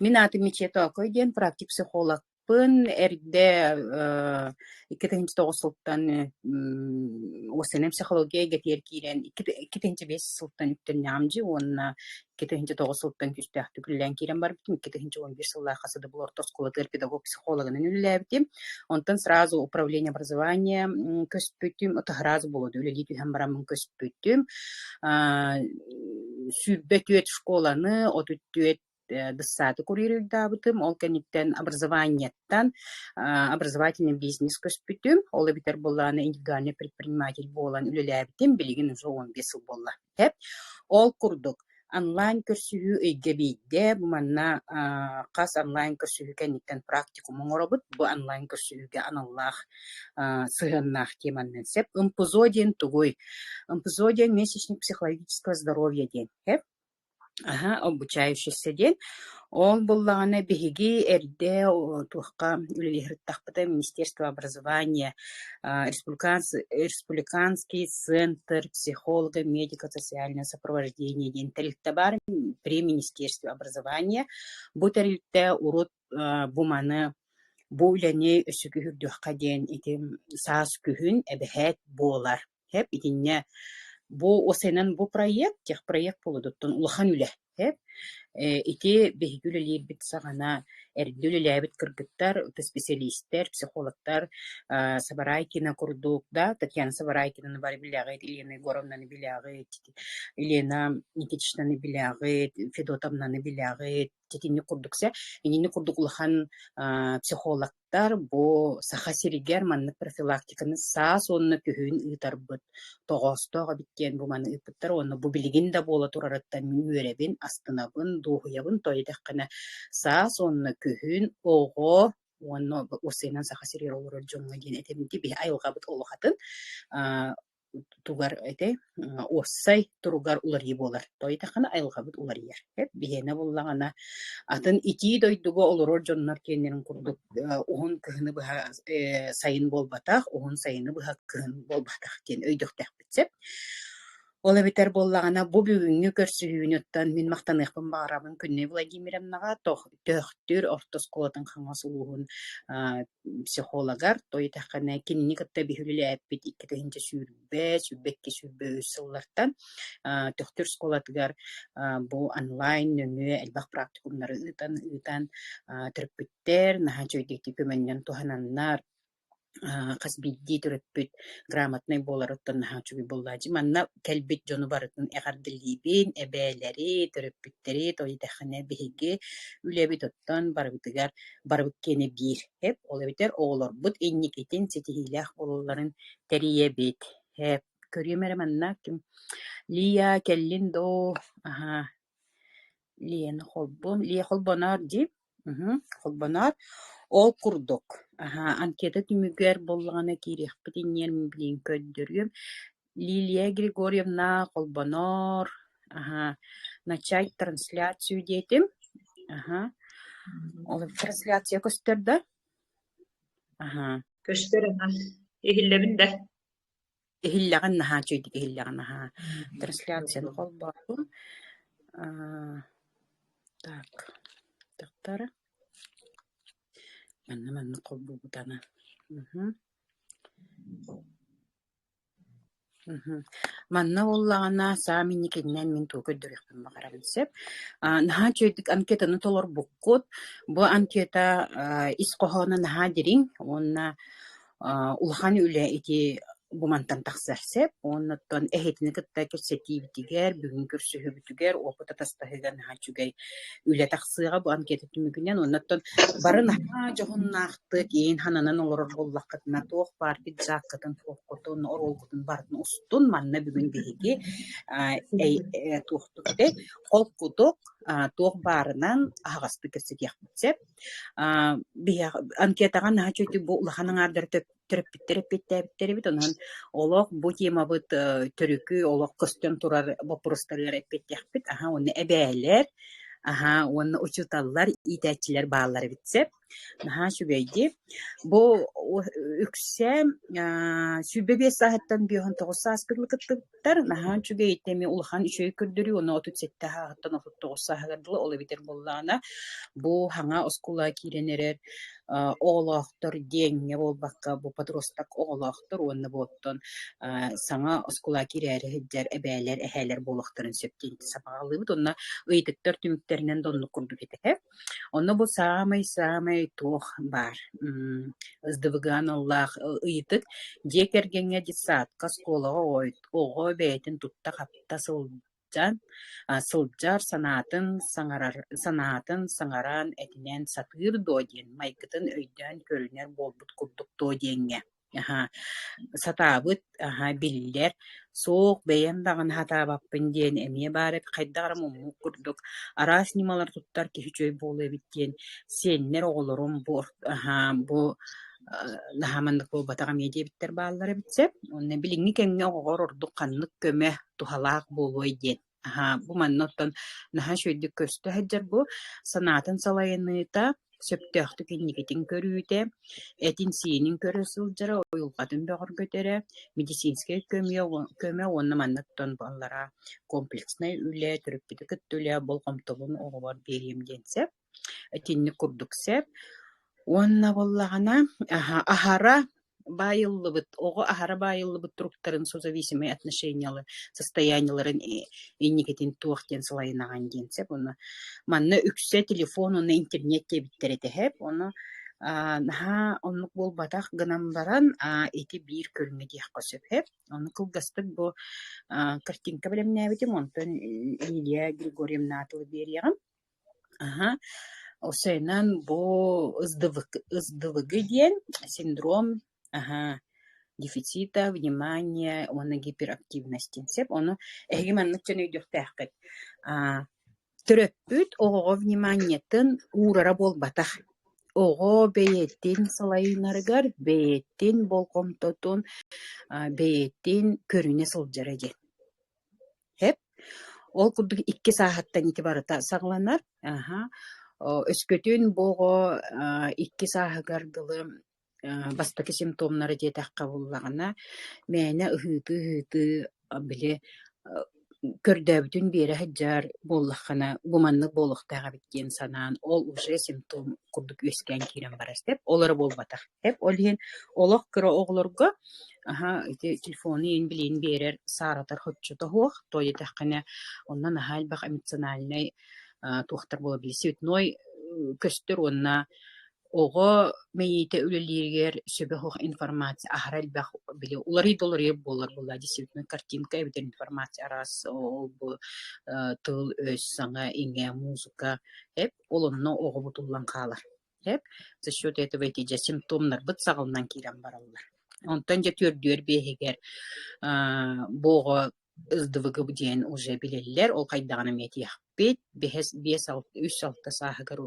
Мин аатым Мичиэ Тоокой диэн практик-психологпын. Эрдэ 2009 сылтан УСНМ психология эйгэтигэр киирэн 2005 сылтан үктэннэҕим дии уонна 2009 сылтан күүстээхтик үлэлээн киирэн барбытым. 2011 сыллаахха Сыдыбыл орто оскуолатыгар педагог-психологынан үлэлээбитим. Онтон сразу управление образования көспүтүм, сразу буолуо үлэлии түһэн бараммын көспүтүм. 24 школаны, 34 дыссааты курьердаабытым. Ол кэнниттэн образованиеттан образовательный бизнес көспүтүм. Ол эбэтэр буоллаҕына индивидуальный предприниматель буолан үлэлээбитим. Билигин уже 15 сыл буолла. Ол курдук, онлайн көрсүһүү ыйга биирдэ, бу манна хас онлайн көрсүһүү кэнниттэн практикум оҥоробут. Бу онлайн көрсүһүүгэ аналлаах сыһыаннаах теманнан сөп. МПЗО диэн тугуй? МПЗО диэн месячник психологического здоровья диэн. Аһа, обучающийся диэн. Ол буоллаҕына биһиги эрдэ туохха үлэлии сырыттахпыта Министерство образования, Республиканский центр психолого медико-социальное сопровождение диэн тэрилтэ баар при Министерстве образования. Бу тэрилтэ урут бу маны бу үлэни өссө күүһүрдүөххэ диэн ити саас күһүн эбэһээт буолар. Һэп итиннэ бу осенан бу проект, техпроект буолуоттан улахан үлэ. Һэп ити биһиги үлэлиирбит саҕана эрдэ үлэлээбит кыргыттар, специалистэр, психологтар Сабарайкина курдук да, Татьяна Сабарайкинаны бары билэҕит, Елена Егоровнаны билэҕит, Елена Никитичнаны билэҕит, Федотовнаны билэҕит, итинник курдук сэ иннинник курдук улахан психологтар бу Саха сиригэр маннык профилактиканы саас уонна күһүн ыытарбыт тоҕоостоох эбит диэн бу маны ыыппыттар уонна бу билигин да буола турарыттан мин үөрэбин, астынабын, дуоһуйабын тоҕо диэтэххинэ саас уонна күһүн оҕо уонна уопсайынан Саха сиригэр олорор дьоҥҥо диэн этэбин биһи айылҕабыт олох атын тугар этэй уопсай туругар уларыйыы буолар. Тоҕо диэтэххинэ айылҕабыт уларыйар. Биһиэнэ буоллаҕына атын итии дойдуга олорор дьоннор киэннэрин курдук уһун кыһыны быһа сайын буолбатах, уһун сайыны быһа кыһын буолбатах диэн өйдүөхтээхпит сөп. Ол эбэтэр буоллаҕына бу бүгүҥҥү көрсүһүүнүттэн мин махтаныахпын баҕарабын Күннэй Владимировнаҕа Төхтүр орто оскуолатын Хаҥас улууһун психологар, тоҕо диэтэххинэ кинини кытта биһи үлэлээппит 2020, 22, 23 сыллартан Төхтүр оскуолатыгар бу онлайн нөҥүө элбэх практикумнары ыытан ыытан төрөппүттэр наһаа үчүгэйдик көмөннөн туһананнар хас биирдии төрөппүт грамотнай буоларыттан наһаа үчүгэй буоллааччы. Манна кэлбит дьону барытын эҕэрдэлиибин, эбээлэри, төрөппүттэри, тоҕо диэтэххинэ биһиги үлэбит оттон барыбытыгар барыбыт киэнэ биир. Эп, ол эбэтэр оҕолорбут инникитин ситиһиилээх буолалларын тэрийэбит. Эп, көрүөм эрэ манна ким Лия кэллин доо, аһаа Лияны холбуом, Лия холбоноор дии, холбоноор. Ол курдук, аһаа, анкета түмүгэр буоллаҕына киириэхпит иннигэр мин билигин көрдөрүөм. Лилия Григорьевна холбоноор, аһаа, начать трансляцию диэтим. Аһаа, ол трансляция көстөр да? Аһаа. Көстөр аһа. Иһиллэбин да? Иһиллэҕин наһаа үчүгэйдик иһиллэҕин аһаа. Трансляцияны холбоотум. Аа, так, тахтара. Манна маннык холбуубут аны. Манна буоллаҕына саам инникинэн мин тугу көрдөрүөхпүн баҕарабын сөп. Наһаа үчүгэйдик анкетаны толорбуккут. Бу анкета ис хоһооно наһаа дириҥ уонна улахан үлэ ити бу мантан тахсар сөп. Уонна оттон эһитини кытта кэпсэтиибитигэр, бүгүн көрсүһүүбүтүгэр опыт атастаһыыга наһаа үчүгэй үлэ тахсыаҕа бу анкета түмүгүнэн. Уонна оттон бары наһаа дьоһуннаахтык иин хананан олорор буоллаххытына, туох баар пиджаккытын, туоххутун, оруолгутун барытын устун. Манна бүгүн биһиги туохтук этэй холкутук туох баарынан аһаҕастык кэпсэтиэхпит сөп. Биһиэхэ анкетаҕа наһаа үчүгэйдик бу улахан аҥаардары төрөппүттэр эппиэттээбиттэр эбит. Онон олох бу темабыт төрүкү олох көстөн турар боппуруостарыгар эппиэттиэхпит. Аһа уонна эбээлэр. Аһаа, уонна учууталлар, иитээччилэр бааллар эбит сөп. Наһаа үчүгэй дии. Бу үксэ 25 сааһыттан 59 сааска дылы кыттыбыттар. Наһаа үчүгэй ити эмиэ улахан үчүгэй көрдөрүү уонна 37 сааһыттан 39 сааһыгар дылы ол эбэтэр буоллаҕына бу хаҥа оскуолаҕа киирэн эрэр оҕолоохтор диэҥҥэ буолбакка бу подросток оҕолоохтор уонна бу оттон саҥа оскуолаҕа киирээри сылдьар эбээлэр, эһээлэр буолуохтарын сөп диэн сабаҕалыыбыт. Уонна ыйытыктар түмүктэринэн да оннук курдук этэ. Онно бу саамай-саамай туох баар СДВГ аналлаах ыйытык дьиэ кэргэҥҥэ детсадка, оскуолаҕа оҕо бэйэтин тутта-хапта сылдьан сылдьар санаатын саҥарар санаатын саҥаран этинэн сатыыр дуо диэн майгытын өйдөөн көрүнэр буолбут курдук дуо диэҥҥэ Аһаа, сатаабыт, аһаа, биллэр, суох бэйэм даҕаны сатаабаппын диэн эмиэ баар эбит, хайдах эрэ муммут курдук араас ньымалары туттар киһи үчүгэй буолуо эбит диэн сиэннэр оҕолорум бу аһаа бу наһаа маннык буолбатах эмиэ диэбиттэр бааллар эбит сөп. Уонна билиҥҥи кэмҥэ оҕоҕор ордук ханнык көмө туһалаах буолуой диэн. Аһаа, бу манна оттон наһаа үчүгэйдик көстө сылдьар бу санаатын салайыныыта, сөптөөхтүк инникитин көрүүтэ, этин-сиинин көрө сылдьара, уйулҕатын бөҕөргөтөрө, медицинскэй көмө, көмө уонна манна оттон баллара комплекснай үлэ, төрөппүтү кытта үлэ болҕомтобун оҕобор биэриэм диэн сөп. Итинник курдук сөп. Уонна буоллаҕына аһара баайыллыбыт, оҕо аһара баайыллыбыт туруктарын созависимые отношениялары, состояниеларын инникитин туох диэн салайынаҕын диэн сөп. Онно манна үксэ телефон уонна интернет диэбиттэр этэ сөп. Ону наһаа оннук буолбатах гынан баран ити биир көрүҥэ диэххэ сөп сөп. Ону кылгастык бу картинка бэлэмнээбитим, онтон Лилия Григорьевна тылы биэриэҕим. Аһа, осойунан бу СДВГ диэн синдром аһа, дефицита внимания уонна гиперактивности сөп. Ону эһиги маннык дьон өйдүөхтээххит. Аа, төрөппүт оҕоҕо вниманиетын уурара буолбатах. Оҕо бэйэтин салайынарыгар, бэйэтин болҕомтотун, бэйэтин көрүнэ сылдьара диэн. Сөп. Ол курдук икки сааһыттан ити барыта саҕаланар. Аһа. Өскөтүн бу оҕо икки сааһыгар дылы бастакы симптомнара диэтэххэ буллаҕына, мээнэ ыһыытыы-ыһыытыы били көрдөөбүтүн биэрэ сылдьар буоллаххына, бу маннык буолуохтаах эбит диэн санаан, ол уже симптом курдук үөскээн киирэн барар сөп. Ол эрэ буолбатах. Сөп. Ол иһин олох кыра оҕолорго Аһаа, ити телефону иин билиин биэрэр сааратар соччото суох, тоҕо диэтэххинэ, онно наһаа элбэх эмоциональнай туохтар буола били цветной көстөр уонна оҕо мэйиитэ үлэлииригэр сөбө суох информация аһара элбэх били уларый да уларыйар буолар буоллаа действительно картинка эбэтэр информация араас ол-бу тыл-өс, саҥа-иҥэ, музыка эп ол онно оҕо бутуллан хаалар. Сөп. За счет этого ити дьэ симптомнарбыт саҕаланан киирэн бараллар. Онтон дьэ түөрдүөр биэһигэр бу оҕо СДВГ диэн уже билэллэр, ол хайдаҕын эмиэ этиэхпит. Биэс, биэс, үс алта сааһыгар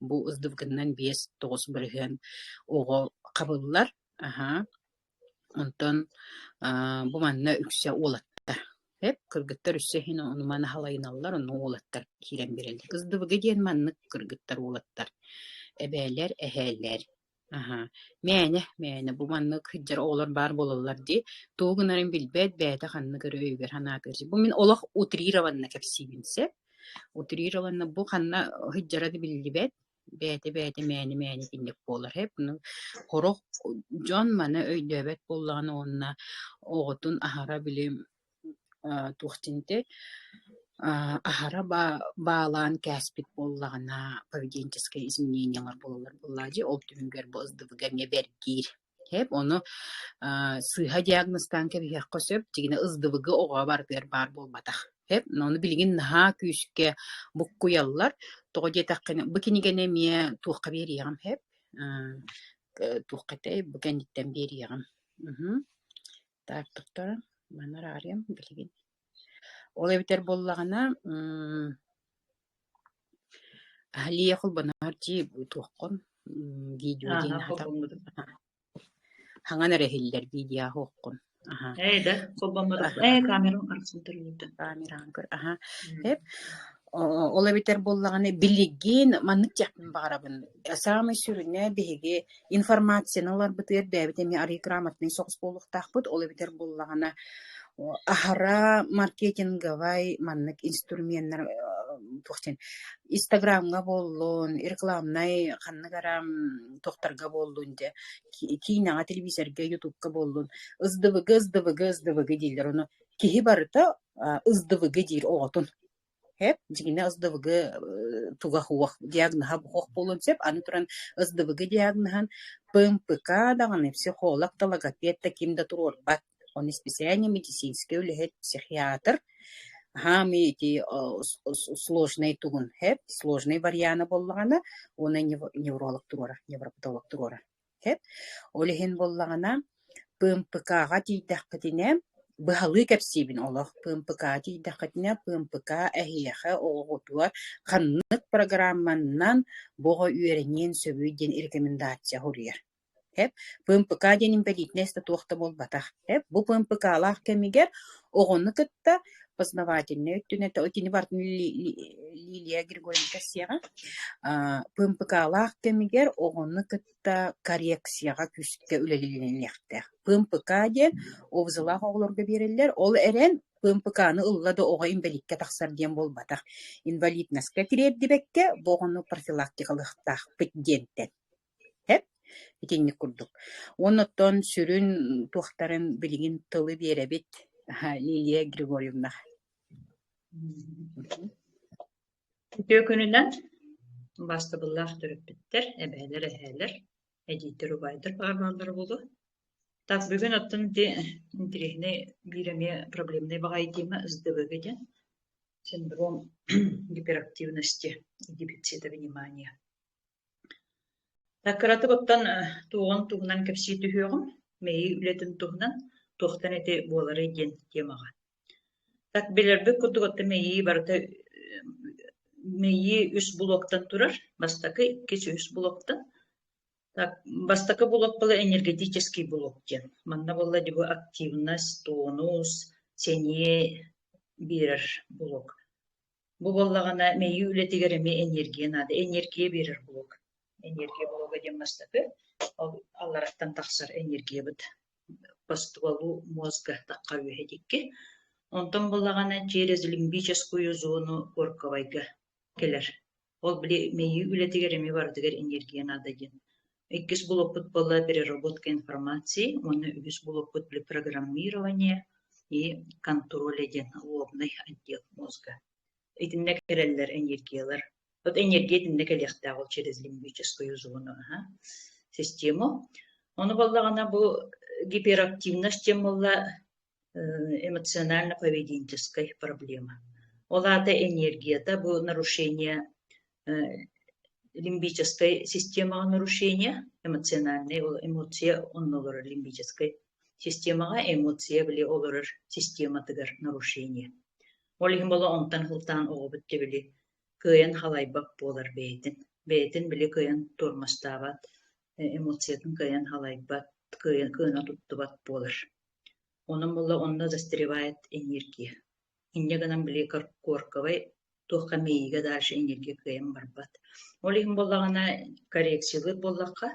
бу СДВГ-нан 5-9% оҕо хабыллар. Аһаа. Онтон бу манна үксэ уолаттар. Эп кыргыттар үссэ иһин ону-маны халайыналлар, онно уолаттар киирэн биэрэллэр. СДВГ диэн маннык кыргыттар уолаттар. Эбээлэр, эһээлэр. Аһаа. Мээнэ, мээнэ бу маннык сылдьар оҕолор баар буолаллар дии. Тугу гынарын билбэт, бэйэтэ ханнык эрэ өйүгэр санаатыгар. Бу мин олох утрированно кэпсиибин сөп. Утрированно бу ханна сылдьара да биллибэт. Бэйэтэ-бэйэтэ мээнэ-мээнэ итинник буолар эп. Сорох дьон маны өйдөөбөт буоллаҕына уонна оҕотун аһара били туох диэнтэй аһара баалаан кээспит буоллаҕына поведенческай изменениелар буолаллар буоллаҕа дии, ол түмүгэр бу СДВГ эмиэ бэргиир. Эп ону сыыһа диагнозтаан кэбиһиэххэ сөп, дьиҥинэ СДВГ оҕоҕо барытыгар баар буолбатах. Эп ону билигин наһаа күүскэ буккуйаллар. Тоҕо диэтэххинэ, бу кинигэни эмиэ туохха биэриэҕим эп туохха этэй, бу кэнниттэн биэриэҕим. Так, доктора, маны араарыам билигин. Ол эбэтэр буоллаҕына, Лия холбоноһор дии туоххун видео диэн Ааһа, холбоммутум. Хаҥан эрэ иһиллэр видео оһуоххун. Аха. Ээ да, холбоммутум. Ээ, камерам арахсан турбута. Камераҕын көр. Аха. Эп. Ол эбэтэр буоллаҕына билигин маннык диэхпин баҕарабын. Саамай сүрүнэ биһиги информацияны ыларбытыгар бэйэбит эмиэ арыый грамотнай соҕус буолуохтаахпыт. Ол эбэтэр буоллаҕына аһара маркетинговай маннык инструменнар туох диэн Инстаграмҥа буоллун, рекламнай ханнык эрэ туохтарга буоллун дьэ киинэҕэ, телевизорга, ютубка буоллун СДВГ, СДВГ, СДВГ дииллэр. Ону киһи барыта СДВГ диир оҕотун. Һэп, дьиҥинэ СДВГ туга суох, диагноһа суох буолуон сөп. Аны туран СДВГ диагноһын ПМПК даҕаны, психолог да, логопед да ким да туруорбат. Ону исписээнньэ медицинскэй үлэһит, психиатр хаамыы ити сложнай тугун һэп, сложнай вариана буоллаҕына, уонна невролог туруорар, невропатолог туруорар. Һэп. Ол иһин буоллаҕына, ПМПК-ҕа тиийдэххитинэ, быһалыы кэпсиибин олох, ПМПК-ҕа тиийдэххитинэ, ПМПК эһиэхэ оҕоҕутугар ханнык программаннан бу оҕо үөрэниэн сөбүй диэн рекомендация суруйар. Һэп. ПМПК диэн инбэлиитинэс да туох да буолбатах. Һэп. Бу ПМПК-лаах кэмигэр оҕону кытта познавательнай өттүнэн итини барытын Лилия Григорьевна кэпсиэҕэ. ПМПК-лаах кэмигэр оҕону кытта коррекцияҕа күүскэ үлэлэниэхтээх. ПМПК диэн ОВЗ-лаах оҕолорго биэрэллэр. Ол эрэн ПМПК-ны ылла да оҕо инбэлииккэ тахсар диэн буолбатах. Инвалидноска тириэрдибэккэ бу оҕону профилактикалыахтаахпыт диэнтэн. Һэп, итинник курдук. Уонна оттон сүрүн туохтарын билигин тылы биэрэбит Лилия Григорьевна. Үтүө күнүнэн убаастабыллаах төрөппүттэр, эбээлэр, эһээлэр, эдьиийдэр, убайдар баҕарбаллара буолуо. Так бүгүн оттон ити интириэһинэй биир эмиэ проблемнай баҕайы тема СДВГ диэн синдром гиперактивности и дефицита внимания. Кыратык оттон туоҕун туһунан кэпсии түһүөҕүм, мэйии үлэтин туһунан, туохтан ити буоларый диэн темаҕа. Так билэрбит курдук оттон мэйии барыта мэйии үс блоктан турар. Бастакы, иккис, үһүс блоктан. Так, бастакы блок была энергетический блок диэн. Манна буолла дии бу активность, тонус, сэниэ биэрэр блок. Бу буоллаҕына мэйии үлэтигэр эмиэ энергия наада. Энергия биэрэр блок. Энергия блога диэн бастакы, ол аллараттан тахсар энергиябыт по стволу мозга тахха үөһэ диэки. Онтон буоллаҕына через лимбическую зону корковайга кэлэр. Ол били мэйии үлэтигэр эмиэ барытыгар энергия наада диэн. Иккис блокпут буолла переработка информации уонна үһүс блокпут били программирование и контроля диэн лобный отдел мозга. Итиннэ кэлэллэр энергиялар. Вот энергия итиннэ кэлиэхтээх ол через лимбическую зону аха, систему. Ону буоллаҕына бу гиперактивность диэн буолла эмоционально-поведенческай проблема. Ол аата энергията бу нарушение лимбическай системаҕа нарушение, эмоциональный эмоция онно олорор лимбическай системаҕа эмоция били олорор систематыгар нарушение. Ол иһин буола онтон сылтаан оҕобут дьэ били кыайан халайбат буолар бэйэтин. Бэйэтин били кыайан туормастаабат, эмоциятын кыайан халайбат, кыайан кыана туттубат буолар. Онон буолла онно застревает энергия. Инньэ гынан били корковай туохха мэйиигэ дальше энергия кыайан барбат. Ол иһин буоллаҕына коррекциялыыр буоллахха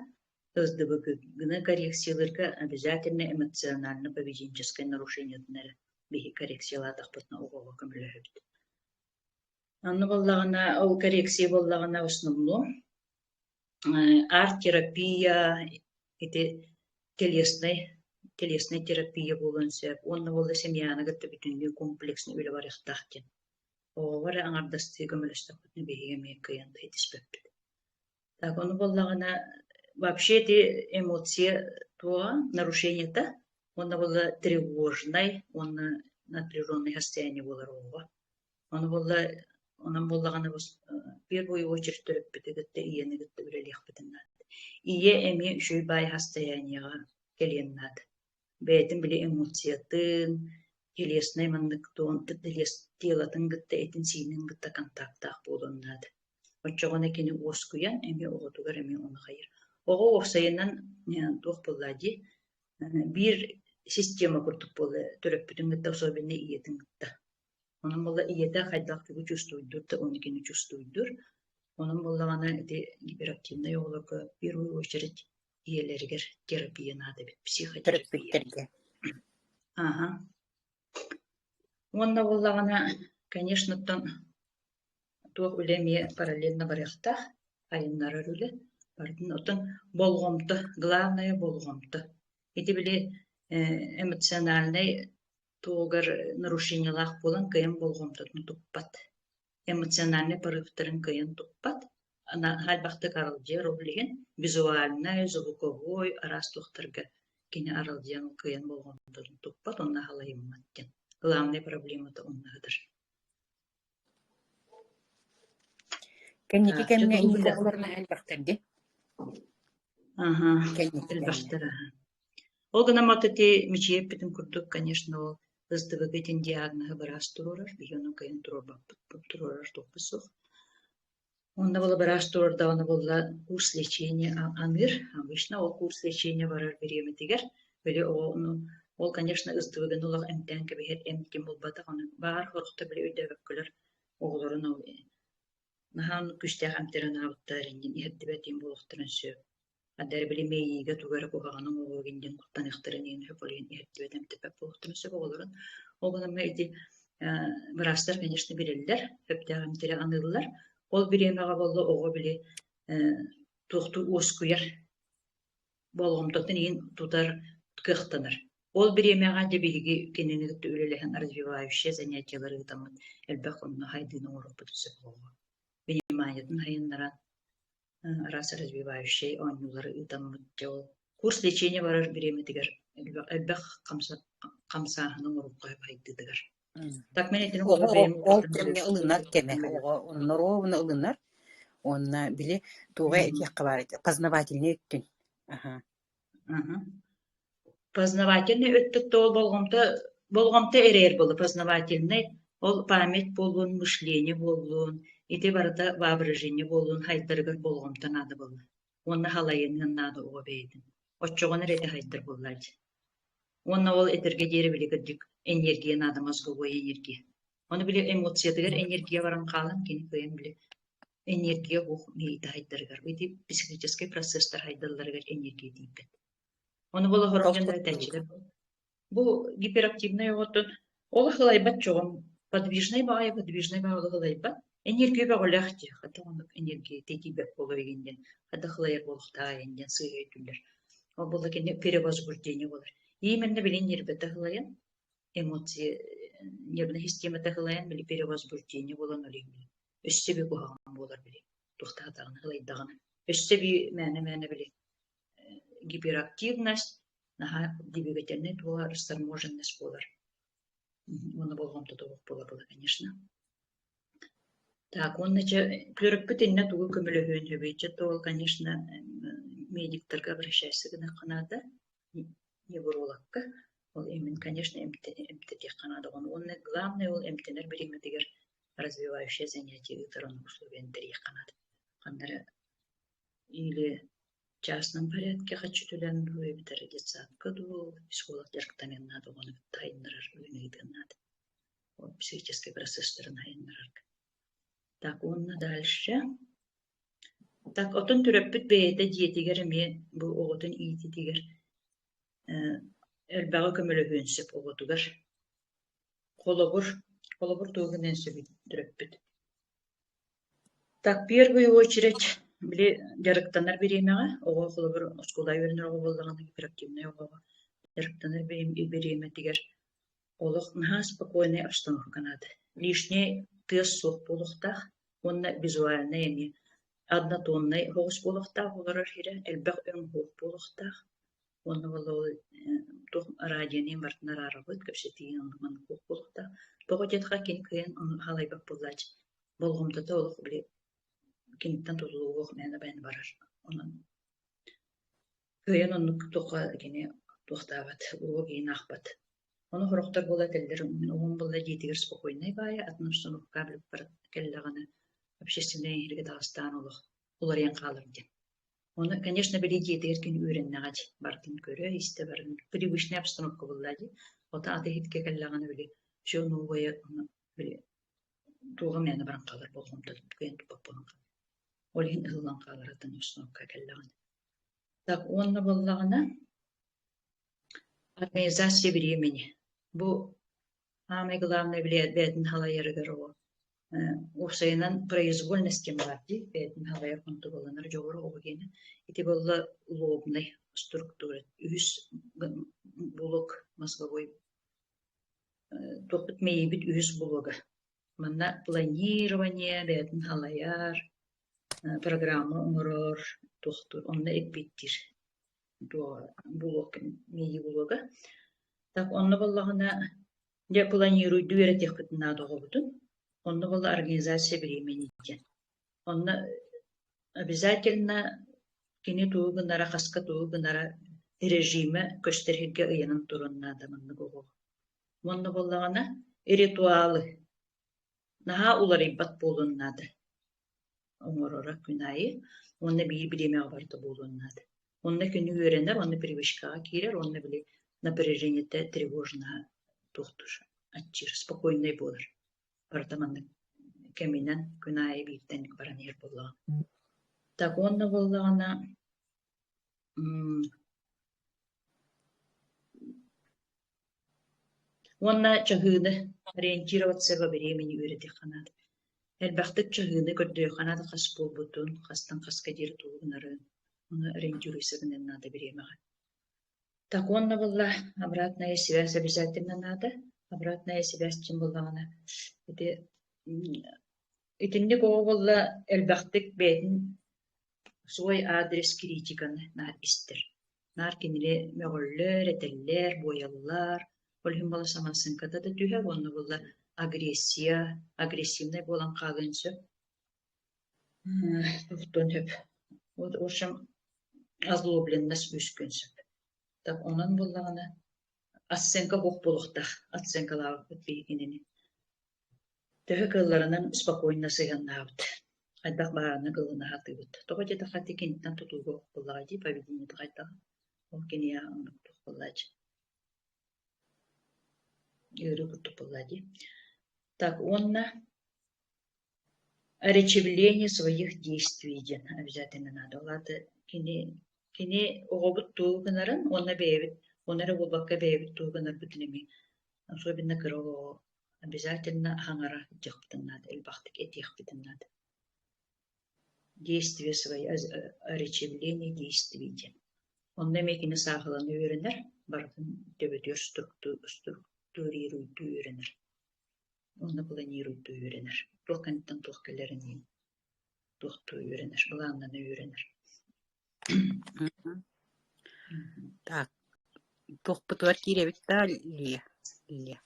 СДВГ-ны коррекциялыырга обязательно эмоционально-поведенческай нарушениетын эрэ биһи коррекциялаатахпытына оҕоҕо көмөлөһөбүт. Онно буоллаҕына ол коррекция буоллаҕына в основном арт-терапия ити телеснай телеснай терапия буолуон сөп уонна буолла семьяны кытта бүтүннүү комплекснай үлэ барыахтаах диэн. Оҕоҕо эрэ аҥардастыы көмөлөстөхпүтүнэ биһиги эмиэ кыайан да ситиспэппит. Так ону буоллаҕына вообще ити эмоция туоҕа нарушениета уонна буолла тревожнай уонна напряженный состояние буолар оҕоҕо. Ону буолла онон буоллаҕына в первую очередь төрөппүтү кытта ийэни кытта үлэлиэхпитин наада. Ийэ эмиэ үчүгэй баай состояниеҕа кэлиэн наада. Бэйэтин били эмоциятын, телеснай маннык телатын кытта этин-сиинин кытта контактаах буолуон наада. Оччоҕуна кини уоскуйан эмиэ оҕотугар эмиэ ону хайыыр. Оҕо уопсайынан туох буоллаа дии, биир система курдук буолла төрөппүтүн кытта, особенно ийэтин кытта. Онон буолла ийэтэ хайдах тугу чувствуйдуур да ону кини чувствуйдуур. Онон буоллаҕына ити гиперактивнай оҕолорго в первую очередь ийэлэригэр терапия наада эбит, психотерапия. Төрөппүттэргэ. Аха. Уонна буоллаҕына, конечно, оттон туох үлэ эмиэ параллельно барыахтаах, айыннарар үлэ. Барытын оттон болҕомто, главное болҕомто. Ити били эмоциональнай туһугар нарушениелаах буолан кыайан болҕомтотун туппат. Эмоциональнай порывтарын кыайан туппат. Элбэхтик аралдьыйар ол иһин визуальнай, звуковой араас туохтарга кини аралдьыйан кыайан болҕомтотун туппат уонна халайыммат диэн. Главнай проблемата онно сытар. Кэнники Так, кэмҥэ чэ инник тугу оҕолор наһаа элбэхтэр дии. Аха, Кэнники кэмҥэ. элбэхтэр аха. Ол гынан вот ити мичийэппитин курдук, конечно, ол СДВГ итин диагноһы быраас туруорар, биһи ону кыайан туруорбаппыт, туруорар туохпут суох. Онно буола быраас туруордаҕына буолла курс лечения аныыр. Обычно ол курс лечения барар бириэмэтигэр били оҕону ол, конечно, СДВГ-ны олох эмтээн кэбиһэр эмтин булбатах, ону баар сорохтор били өйдөөбөккөлөр оҕолорун ол наһаа күүстээх эмтэри анаабыттар иннин иһэрдибэт диэн буолуохтарын сөп. Ардары били мэйиигэ тугу эрэ куһаҕаны оҥоруо диэн куттаныахтарын иһин сөп, ол иһин иһэрдибэт эмтэппэт буолуохтарын сөп оҕолорун. Ол гынан ити быраастар, конечно, билэллэр, сөптөөх эмтэри аныыллар. Ол бириэмэҕэ буолла оҕо били туохтуу уоскуйар, болҕомтотун иһин тутар кыахтанар. Ол бириэмэҕэ дьэ биһиги кинини кытта үлэлэһэн развивающие занятиелары ыытаммыт элбэх онно хайдыыны оҥоруохпутун сөп буолуо. Вниманиетын сайыннаран араас развивающай оонньуулары ыытаммыт дьэ ол курс лечения барар бириэмэтигэр элбэх хамсааһыны оҥоруохха сөп хайдыытыгар. Так мин итини Оҕо холобур бэйэм ол опыттан кэмҥэ ылынар кэмэ, оҕо онно ровно ылынар уонна били туоҕа этиэххэ баар этэ, познавательнай өттүн. Аха. Познавательный өттүк ол болҕомто болҕомто эрэйэр буолла познавательный ол память буоллун, мышление буоллун, ити барыта воображение буоллун хайдарыгар болҕомто наада буолла. Уонна халайыныан наада оҕо бэйэтин. Оччоҕуна эрэ ити хайдар буоллааччы. Уонна ол этэргэ диэри били кырдьык энергия наада мозговой энергия. Ону били эмоциятыгар энергия баран хаалан кини кыайан били энергия уох мэйиитэ хайдарыгар ити психическэй процесстар хайдалларыгар энергия тиийбэт. Ону буола сорох дьон этээччилэр бу гиперактивнай оҕоттон олох ылайбат чоҕум подвижнай баҕайы подвижнай баҕайы олох ылайбат энергия бөҕөлөөх дии хата оннук энергия тиийбэт буолар игин диэн хайдах ылайар буолуохтааҕый диэн сыыһа өйдүүллэр. Ол буолла кини перевозбуждение буолар. Именно билин нервэтэ ылайан эмоция нервнэй системата ылайан били перевозбуждение буолан олиҥ өссө би куһаҕан буолар били туохтаатаҕына ылайдаҕына өссө би мээнэ-мээнэ били гиперактивность наһаа двигательнай туола расторможенность буолар. Уонна болҕомтото суох буолар буолар, конечно. Так, уонна чэ төрөппүт иннэ тугу көмөлөһүөн сөбүй? Чэ, то ол, конечно, медиктарга обращайся гыныахха наада, неврологка. Ол имин, конечно, эмтэтиэххэ наада. Уонна главное ол эмтэнэр бириэмэтигэр развивающее занятие ыытар оннук условияны тэрийиэххэ наада. Ханна эрэ или в частном порядке хочу төлөөн дуу эбэтэр детсадка дуу психолог дьарыктаныан наада оҕону кытта айыннарар үлэни ыытыан наада. Ол психическэй процесстарын айыннарарга. Так уонна дальше. Так отон төрөппүт бэйэтэ дьиэтигэр эмиэ бу оҕотун иитиитигэр элбэҕи көмөлөһүөн сөп оҕотугар. Холобур, холобур тугу гыныан сөбүй төрөппүт? Так, первую очередь, били дьарыктанар бириэмэҕэ оҕо холобур оскуола үөрэнэр оҕо буоллаҕына гиперактивнай оҕоҕо дьарыктанар бириэмэтигэр олох наһаа спокойнай обстановка наада. Лишний тыас суох буолуохтаах уонна визуальнай эмиэ однотоннай оһоҕос буолуохтаах олорор сирэ, элбэх өҥ суох буолуохтаах уонна ол туох радионы барытын араарабыт, кэпсэтии оннук маннык суох буолуохтаах. Тоҕо диэтэххэ кини кыайан ону халайбат буоллааччы. Болҕомтото олох били киниттэн тутулугуох мээнэ бэйэни барар. Онон кыайан оннук туохха кини туохтаабат, уруок иһин аахпат. Ону сорохтор буола этэллэр, мин оҕом буолла дьиэтигэр спокойнай баайа, атын обстановка кэллэҕинэ общественнай эһиилгэ таҕыстаан олох уларыйан хаалар диэн. Ону, конечно, били дьиэтигэр кини үөрэннэҕэ дии, барытын көрө-истэ барытын привычная обстановка буолла дии. Ото аты иһитгэ кэллэҕинэ били все новое. Били туоҕа мээнэ баран хаалар болҕомтотун кыайан туппат буолан хаалар. Ол иһин ыһыллан хаалар атын установка кэллэҕинэ. Так уонна буоллаҕына организация времени. Бу саамай главное бэйэтин халайарыгар оҕо уопсайынан произвольность диэн баар дии, бэйэтин халайар хонтуруолланар дьоҕура оҕо диэнэ. Ити буолла лобный структура, үһүс блок мозговой туохпут мэйиибит үһүс блога. Манна планирование бэйэтин халайар, программа оҥорор, туохтуур, онно эппиэттиир блок мэйии блога. Так онно буоллаҕына дьэ планируйдуу үөрэтиэхпитин наада оҕобутун. Онно буолла организация времени диэн. Онно обязательно кини тугу гынара, хаска тугу гынара режимэ көстөр сиргэ ыйанан туруон наада маннык оҕоҕо. Уонна буоллаҕына ритуалы наһаа уларыйбат буолуон наада оҥороро күн аайы уонна биир бириэмэҕэ барыта буолуон наада. Онно күнү үөрэнэр, онно привычкаҕа киирэр, уонна били напряжениета тревожноһа туохтуур, аччыыр, спокойнай буолар. Барыта маннык кэминэн күн аайы бииртэн баран иһэр буоллаҕа. Так уонна буоллаҕына Уонна чаһыыны ориентироваться во времени үөрэтиэххэ наада. Элбэхтик чаһыыны көрдөрүөххэ наада хас буолбутун, хастан хаска диэри тугу гынарын, ону ориентируйся гыныан наада бириэмэҕэ. Так уонна буолла обратная связь обязательно наада. Обратная связь диэн буоллаҕына ити итинник оҕо буолла элбэхтик бэйэтин свой адрес критиканы наар истэр. Наар кинини мөҕөллөр, этэллэр, буойаллар. Ол иһин буола самооценката да түһэр уонна буолла агрессия, агрессивнай буолан хаалыан сөп. Туохтуон сөп. Вот в общем озлобленность үөскүөн сөп. Так онон буоллаҕына оценка суох буолуохтаах. Оценкалаабыппыт биһиги кинини. Төһө кыалларынан спокойно сыһыаннаабыт, хайдах баарынан ылына сатыыбыт. Тоҕо диэтэххэ ити киниттэн тутууга охсуллаҕа дии, поведениета хайдаҕа. Ол киниэхэ оннук туох буоллааччы. Ыарыы курдук буоллаа дии. Так уонна речевление своих действий диэн обязательно надо. Ол аата кини кини оҕобут тугу гынарын уонна бэйэбит ону эрэ буолбакка бэйэбит тугу гынарбытын эмиэ особенно кыра оҕоҕо Обязательно хаҥара дьахтын наада, элбэхтик этиэхпитин наада. Действие свои, речевление действий диэн. Онно эмиэ кини саахалана үөрэнэр, барытын төбөтүгэр структурируйдуу үөрэнэр. Уонна планируйдуу үөрэнэр. Туох кэнниттэн туох кэлэрин туохтуу үөрэнэр, былааннана үөрэнэр. Так, туохпутугар киирэбит да Лия? Лия.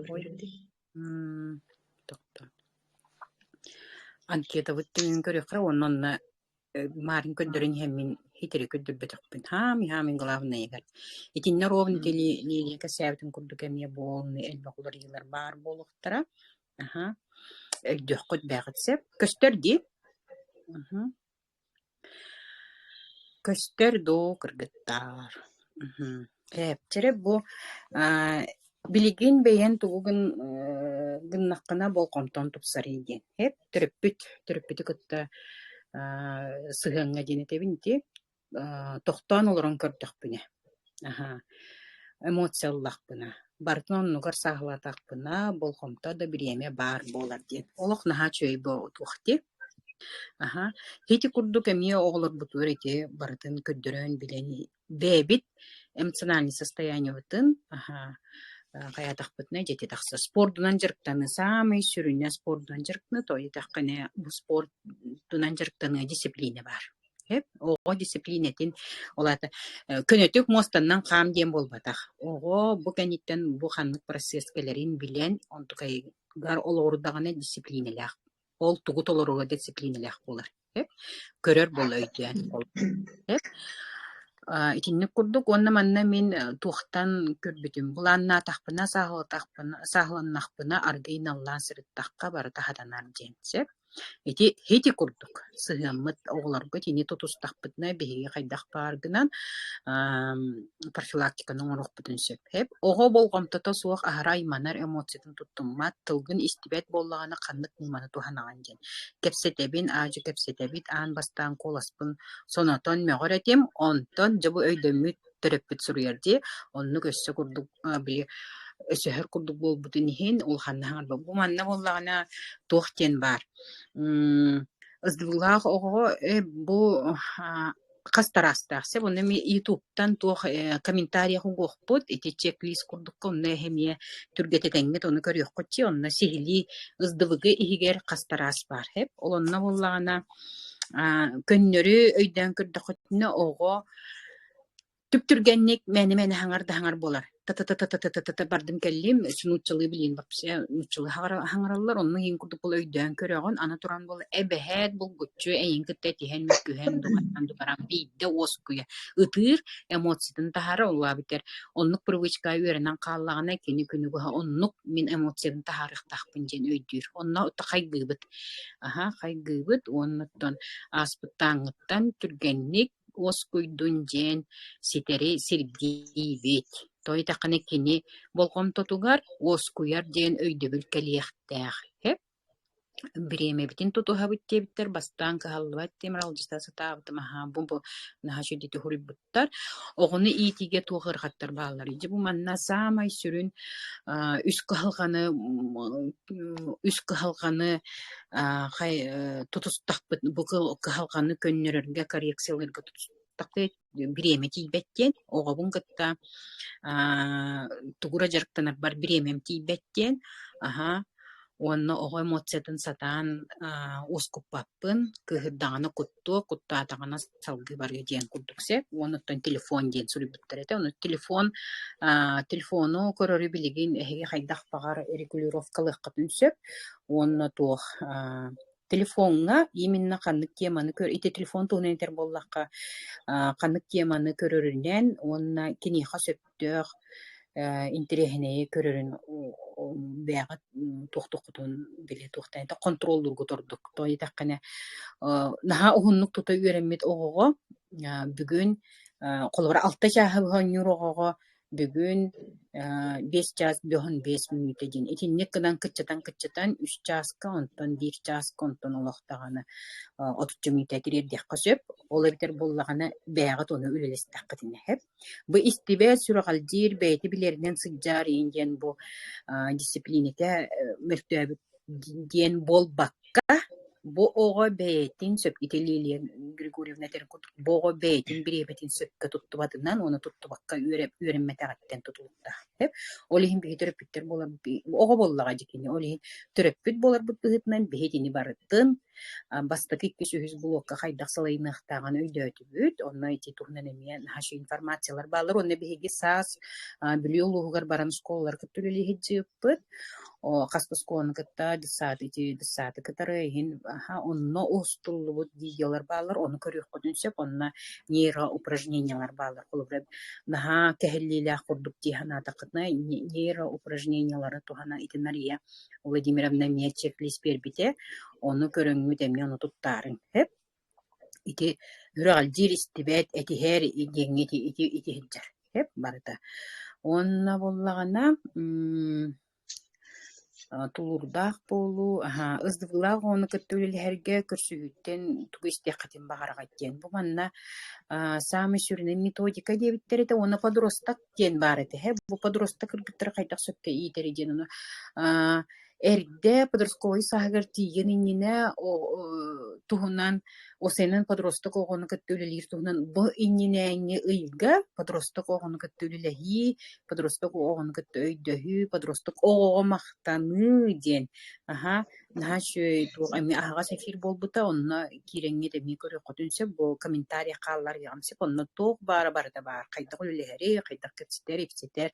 Ой, тохтоо. Анкетабыт түмүгүн көрүөххэ уонна онно маарын көрдөрөн иһэммин хитири көрдөрбөтөхпүн. Хаамый хаамый главныйыгар. Итиннэ ровно Лилия кэсээбитин курдук эмиэ буолны элбэх уларыйыылар баар буолуохтара. Аха. Өйдүөххүт бээҕит сөп. Көстөр дии. Көстөр дуу, кыргыттаар Ээпчэрэ бу билигин бэйэн тугу гын гыннаххына болҕомтон тупсарый диэн. Эп төрөппүт, төрөппүтү кытта сыһыаҥҥа диэн этэбин ити тохтоон олорон көрдөхпүнэ, аһаа, эмоция ыллахпына, барытын оннугар сааһылаатахпына, болҕомто да бириэмэ баар буолар диэн. Олох наһаа үчүгэй буолуох дии. Аһаа, ити курдук эмиэ оҕолорбутугар ити барытын көрдөрөн билэн бэйэбит эмоциональнай состояниебытын аһаа хайаатахпытына дьэ тахса спордунан дьарыктаныы саамай сүрүнэ спордунан дьарыктаныы тоҕо диэтэххинэ бу спордунан дьарыктаныы дисциплина баар. Оҕо дисциплинэтин ол аата көнөтүк муостаннан хаам диэн буолбатах. Оҕо бу кэнниттэн бу ханнык процесс кэлэрин билэн онтукайыгар олоҕурдаҕына дисциплинэлээх ол тугу толорууга дисциплинэлээх буолар. Көрөр буола өйдөөн. Итинник курдук уонна манна мин туохтан көрбүтүм былааннаатахпына, сааһыланнахпына аргыый наллаан сырыттахха барыта хатанар диэн сөп. Ити ити курдук сыһыаммыт оҕолорго итини тутустахпытына биһиги хайдах баар гынан профилактиканы оҥоруохпутун сөп. Оҕо болҕомтото суох аһара айманар эмоциятын туттуммат, тылгын истибэт буоллаҕына ханнык ньыманы туһанаҕын диэн. Кэпсэтэбин, аадьы кэпсэтэбит, аан бастаан куоласпын сонотон мөҕөр этим, онтон дьэ бу өйдөммүт төрөппүт суруйар дии, оннук өссө курдук били өсөһөр курдук буолбутун иһин улаханна хаҥарбат. Бу манна буоллаҕына туох диэн баар СДВ-лаах оҕоҕо бу хас тараастаах сөп онно эмиэ ютубтан туох комментарий угуохпут ити чек-лист курдукка онно эмиэ түргэтэтэҥҥит ону көрүөххүт дии онно сиһилии СДВГ иһигэр хас тараас баар сөп ол онно буоллаҕына көннөрү өйдөөн көрдөххүтүнэ оҕо Түп-түргэнник мээнэ-мээнэ хаҥар да хаҥар буолар. Та-та-та-та-та-та-та бардым кэллим, өссө нууччалыы билиин вообще нууччалыы хаҥараллар, онно иһин курдук буола өйдөөн көрөҕүн, аны туран буола эбэһээт булгуччу эйигин кытта этиһэн, мөккүһэн, духаттан дубаран биирдэ уоскуйа ытыыр, эмоциятын таһаара улаабытар. Оннук привычкаҕа үөрэнэн хааллаҕына кини күнү быһа оннук мин эмоциябын таһаарыахтаахпын диэн өйдүүр. Онно хайгыыбыт. Аһа, хайгыыбыт уонна оттон ааспыттааҥҥыттан түргэнник уоскуйдун диэн ситэри сирдиибит. Тоҕо диэтэххинэ кини болҕомтотугар уоскуйар диэн өйдөбүл кэлиэхтээх. Бириэмэбитин тутуһабыт диэбиттэр, бастаан кыһаллыбат диэн аралдьыта сатаабытым аһаа бу бу наһаа үчүгэйдик суруйбуттар. Оҕону иитиигэ туох ыарахаттар баалларый? Дьэ бу манна саамай сүрүн үс кыһалҕаны үс кыһалҕаны тутустахпыт бу кыһалҕаны көннөрөргө, коррекциялыырга тутустахпыт бириэмэ тиийбэт диэн, оҕобун кытта тугу эрэ дьарыктанарбар бириэмэм тиийбэт диэн, аһаа, уонна оҕо эмоциятын сатаан уоскуппаппын, кыыһырдаҕына куттуо, куттаатаҕына салгыы барыа диэн курдук сөп. Уонна оттон телефон диэн суруйбуттар этэ. Ону телефон телефону көрөрү билигин эһиги хайдах баҕар регулировкалыаххытын сөп. Уонна туох телефоҥҥа именно ханнык теманы көр ити телефон туһунан этэр буоллахха, ханнык теманы көрөрүнэн уонна киниэхэ сөптөөх интэриэһинэйи көрөрүн бэйэҕит туохтуоххутун били туохтан этэ хонтуруоллуургут ордук. Тоҕо диэтэххинэ наһаа уһуннук тута үөрэммит оҕоҕо бүгүн холобура алта чааһы быһа оонньуур оҕоҕо Бүгүн 5 чаас 55 мүнүүтэ диэн итинник гынан кыччатан-кыччатан үс чааска, онтон биир чааска, онтон олох даҕаны отучча мүнүүтэ тириэрдиэххэ сөп. Ол эбэтэр буоллаҕына бэйэҕит ону үлэлэстэххитинэ сөп. Бу истибэт, сүрэҕэлдьиир, бэйэтэ билэринэн сылдьар иин диэн бу дьиссипилиинэтэ мөлтөөбүт диэн буолбакка, бу оҕо бэйэтин сөп ити Лилия Григорьевна этэрин курдук, бу оҕо бэйэтин бириэмэтин сөпкө туттубатынан уонна туттубакка үөрэммэтэҕиттэн тутулуктаах. Ол иһин биһи төрөппүттэр буолар оҕо буоллаҕа дьэ кини. Ол иһин төрөппүт буоларбыт быһыытынан биһи итини барытын бастакы, иккис, үһүс блокка хайдах салайыныахтааҕын өйдөөтүбүт. Онно ити туһунан эмиэ наһаа үчүгэй информациялар бааллар. Уонна биһиги саас Бүлүү улууһугар баран оскуолалары кытта үлэлии сылдьыбыппыт. Хас да оскуоланы кытта детсад ити детсады кытары иһин онно устуллубут видеолар бааллар, ону көрүөххүтүн сөп. Онно нейроупражнениялар бааллар. Холобура, наһаа кэһиллиилээх курдук дии санаатаххытына, нейроупражнениялары туһана ити Нария Владимировна эмиэ чек-лист биэрбитэ. Ону көрөҥҥүт эмиэ ону туттаарыҥ. Сөп? Ити үрэҕэлдьиир истибэт, этиһэр диэҥҥэ ити ити ити сылдьар. Сөп барыта. Уонна буоллаҕына тулуурдаах буолуу, аһаа, СДВ-лаах оҕону кытта үлэлэһэргэ көрсүһүүттэн тугу истиэххитин баҕараҕыт диэн. Бу манна саамай сүрүнэ методика диэбиттэр этэ уонна подросток диэн баар этэ. Бу подросток кыргыттары хайдах сөпкө иитэри диэн ону эрдэ подростковай сааһыгар тиийэн иннинэ туһунан ОСН подросток оҕону кытта үлэлиир туһунан бу иннинээҥҥи ыйга подросток оҕону кытта үлэлэһии, подросток оҕону кытта өйдөһүү, подросток оҕоҕо махтаныы диэн аһаа наһаа үчүгэй туох эмиэ аһаҕас эфир буолбута, онно киирэҥҥит эмиэ көрүөххүтүн сөп, бу комментарий хаалларыаҕым сөп, онно туох баара барыта баар, хайдах үлэлэһэри, хайдах кэпсэтэр, ипсэтэр,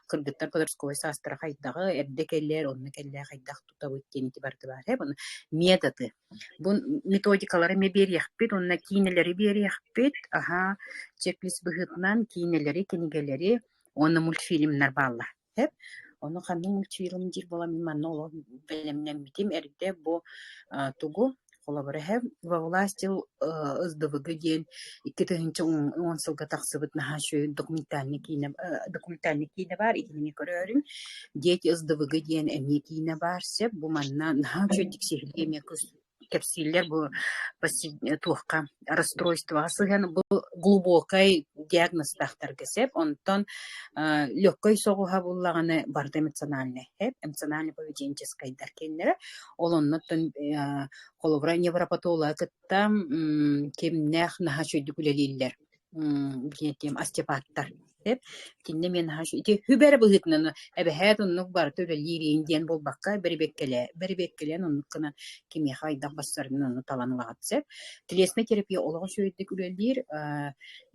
кыргыттар подростковай саастара хайдаҕы, эрдэ кэлэр, онно кэллэ хайдах тутабыт диэн ити барыта баар. Ону методы бу методикалары эмиэ биэриэхпит уонна киинэлэри биэриэхпит, аһаа, чек-лист быһыытынан киинэлэри, кинигэлэри уонна мультфильмнар бааллар. Сөп. Ону ханнык мультфильм диир буолан мин манна олох бэлэмнэммитим эрдэ бу тугу холобура эһэ «Во власти СДВГ» диэн 2010 сылга тахсыбыт наһаа үчүгэй документальнай киинэ документальнай киинэ баар итини көрөөрүҥ. «Дети СДВГ» диэн эмиэ киинэ баар сөп. Бу манна наһаа үчүгэйдик сиһилии эмиэ кэпсииллэр бу туохха расстройствоҕа сыһыан бу глубокай диагнозтаахтарга сөп. Онтон легкой соҕуһа буллаҕына барыта эмоциональнай эмоционально-поведенческайдар киэннэрэ. Ол оннуттан холобура невропатолога кытта кимнээх наһаа үчүгэйдик үлэлииллэр диэн остеопаттар Сөп. Итиннэ эмиэ наһаа үчүгэй. Ити үб эрэ быһыытынан эбэһээт оннук барыта үлэлиир диэн буолбакка, бэрэбиэркэлээн оннук гынан кимиэхэ хайдах барсарынан ону талан ылаҕыт сөп. Телесная терапия олоҕо үчүгэйдик үлэлиир.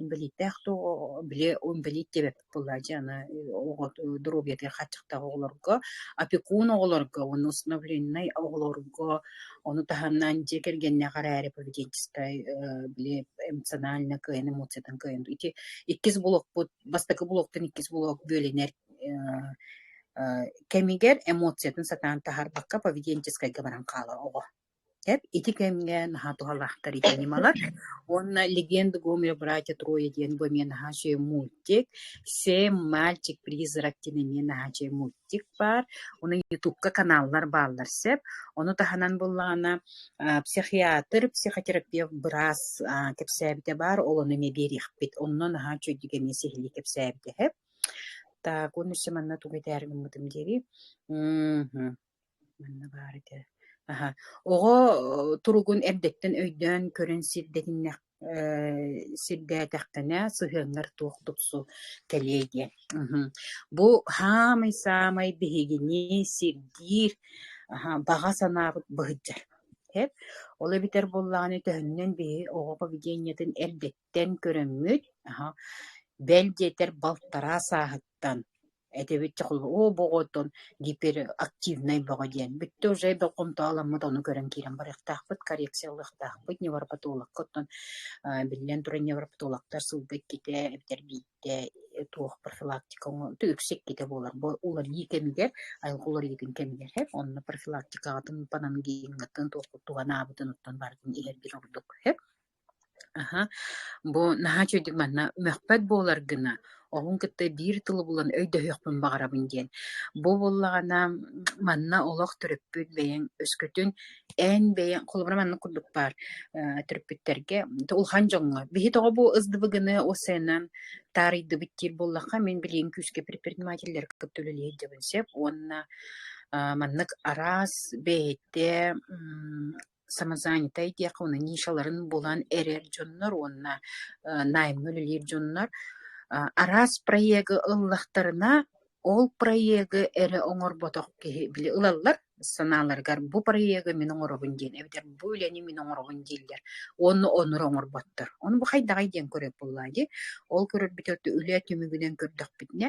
Инбэлииттээх да оҕо, били инбэлиит диэбэппит буоллаа дьэ, аны оҕо доруобуйатыгар хааччахтаах оҕолорго, опекун оҕолорго уонна усыновленнай оҕолорго, ону таһынан дьиэ кэргэннээх эрээри поведенческай били эмоционально кыайан эмоциятын кыайан ити иккис блокпут бастакы блоктан иккис блок бүөлэнэр кэмигэр эмоциятын сатаан таһаарбакка поведенческайга баран хаалар оҕо. Эп ити кэмҥэ наһаа туһалаахтар ити ньымалар. Уонна «Легенда Гомеля братья Троя» диэн бу эмиэ наһаа үчүгэй мультик. «Сэм, мальчик, призрак» диэн эмиэ наһаа үчүгэй мультик баар. Ону Ютубка каналлар бааллар сөп. Ону таһынан буоллаҕына психиатр, психотерапевт быраас кэпсээбитэ баар, ол ону эмиэ биэриэхпит. Онно наһаа үчүгэйдик эмиэ сиһилии кэпсээбитэ сөп. Так, уонна өссө манна тугу этээри гыммытым диэри. Манна баар этэ. Аһа. Оҕо туругун эрдэттэн өйдөөн көрөн сирдэтиннэх сирдээтэххинэ сыһыаҥҥар туох тупсу кэлиэй диэн. Бу саамай-саамай биһигини сирдиир баҕа санаабыт быһыдьар. Эп Ол эбэтэр буоллаҕына төһөннөн биһи оҕо поведениетын эрдэттэн көрөммүт, бэл диэтэр балтараа сааһыттан Этэбит дьэ холобур, оо бу оҕоттон гиперактивнай бөҕө диэн. Бүттэ уже болҕомтоҕо ону көрөн киирэн барыахтаахпыт, коррекциялыахтаахпыт невропатологка. Оттон биллэн турар невропатологтар сылга иккитэ эбэтэр биирдэ туох профилактика үксэ иккитэ буолар. Бу уларыйыы кэмигэр, айылҕа уларыйыытын кэмигэр һэп, онно профилактикаҕытын, панангиҥҥытын, туоххут туһанаабытын оттон барытын иһэргит ордук һэп. Аһа, бу наһаа үчүгэйдик манна мөхпөт буолар гына, оҕоҥ кытта биир тылы булан өйдөһүөхпүн баҕарабын диэн. Бу буоллаҕына манна олох төрөппүт бэйэҥ өскөтүн эн бэйэҥ холобура маннык курдук баар төрөппүттэргэ улахан дьоҥҥо биһи тоҕо бу СДВГ-ны ОСН-нан таарыйдыбыт диир буоллахха мин билигин күүскэ предпринимателлэри кытта үлэлиэ сылдьабын сөп уонна маннык араас бэйэтэ самозанятай диэххэ уонна нишаларын булан эрэр дьоннор уонна наймҥа үлэлиир дьоннор араас проегы ыллахтарына ол проегы эрэ оҥорботох киһи били ылаллар санааларыгар бу проегы мин оҥоробун диэн эбэтэр бу үлэни мин оҥоробун дииллэр уонна оннур оҥорботтор. Ону бу хайдаҕай диэн көрөр буоллаа дии. Ол көрөрбүтүгэр үлэ түмүгүнэн көрдөхпүтүнэ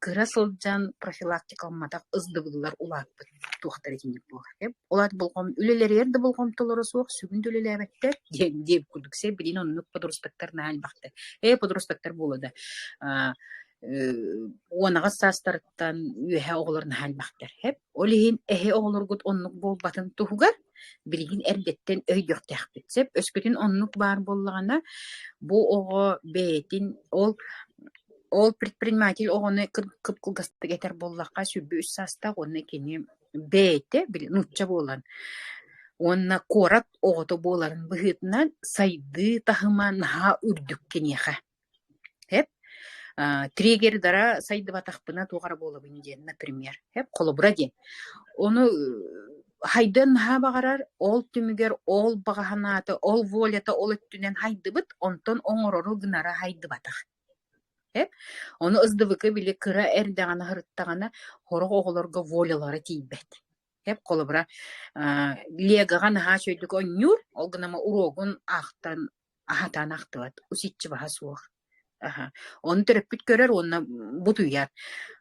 кыра сылдьан профилактикаламматах ыздыбыллар улааппыт туохтара итинник буолар. Ол аата болҕом үлэлэригэр да болҕомтолоро суох, сүгүн да үлэлээбэттэр диэн диэбит курдук сэ билигин оннук подростактар наһаа элбэхтэр. Ээ подростактар буолуо да 18 саастарыттан үөһэ оҕолор наһаа элбэхтэр. Хэп. Ол иһин эһи оҕолоргут оннук буолбатын туһугар билигин эрдэттэн өйдүөхтээхпит. Сөп. Өскөтүн оннук баар буоллаҕына, бу оҕо бэйэтин ол ол предприниматель оҕону кып-кылгастык этэр буоллахха, 23 саастаах уонна кини бэйэтэ били нуучча буолан уонна куорат оҕото буоларын быһыытынан сайдыы таһыма наһаа үрдүк киниэхэ. Эп триггердара сайдыбатахпына туох эрэ буолабын диэн, например, эп холобура диэн. Ону хайдыан наһаа баҕарар, ол түмүгэр ол баҕа санаата, ол волята ол өттүнэн хайдыбыт, онтон оҥорору гынара хайдыбатах. Эп Ону СДВК били кыра эрдэҕинэ сырыттаҕына, сорох оҕолорго волялара тиийбэт. Эп холобура, Легаҕа наһаа үчүгэйдик оонньуур, ол гынан уруогун аахтан аһатан ахтыбат, усидчиваһа суох. Аһа. Ону төрөппүт көрөр уонна бутуйар.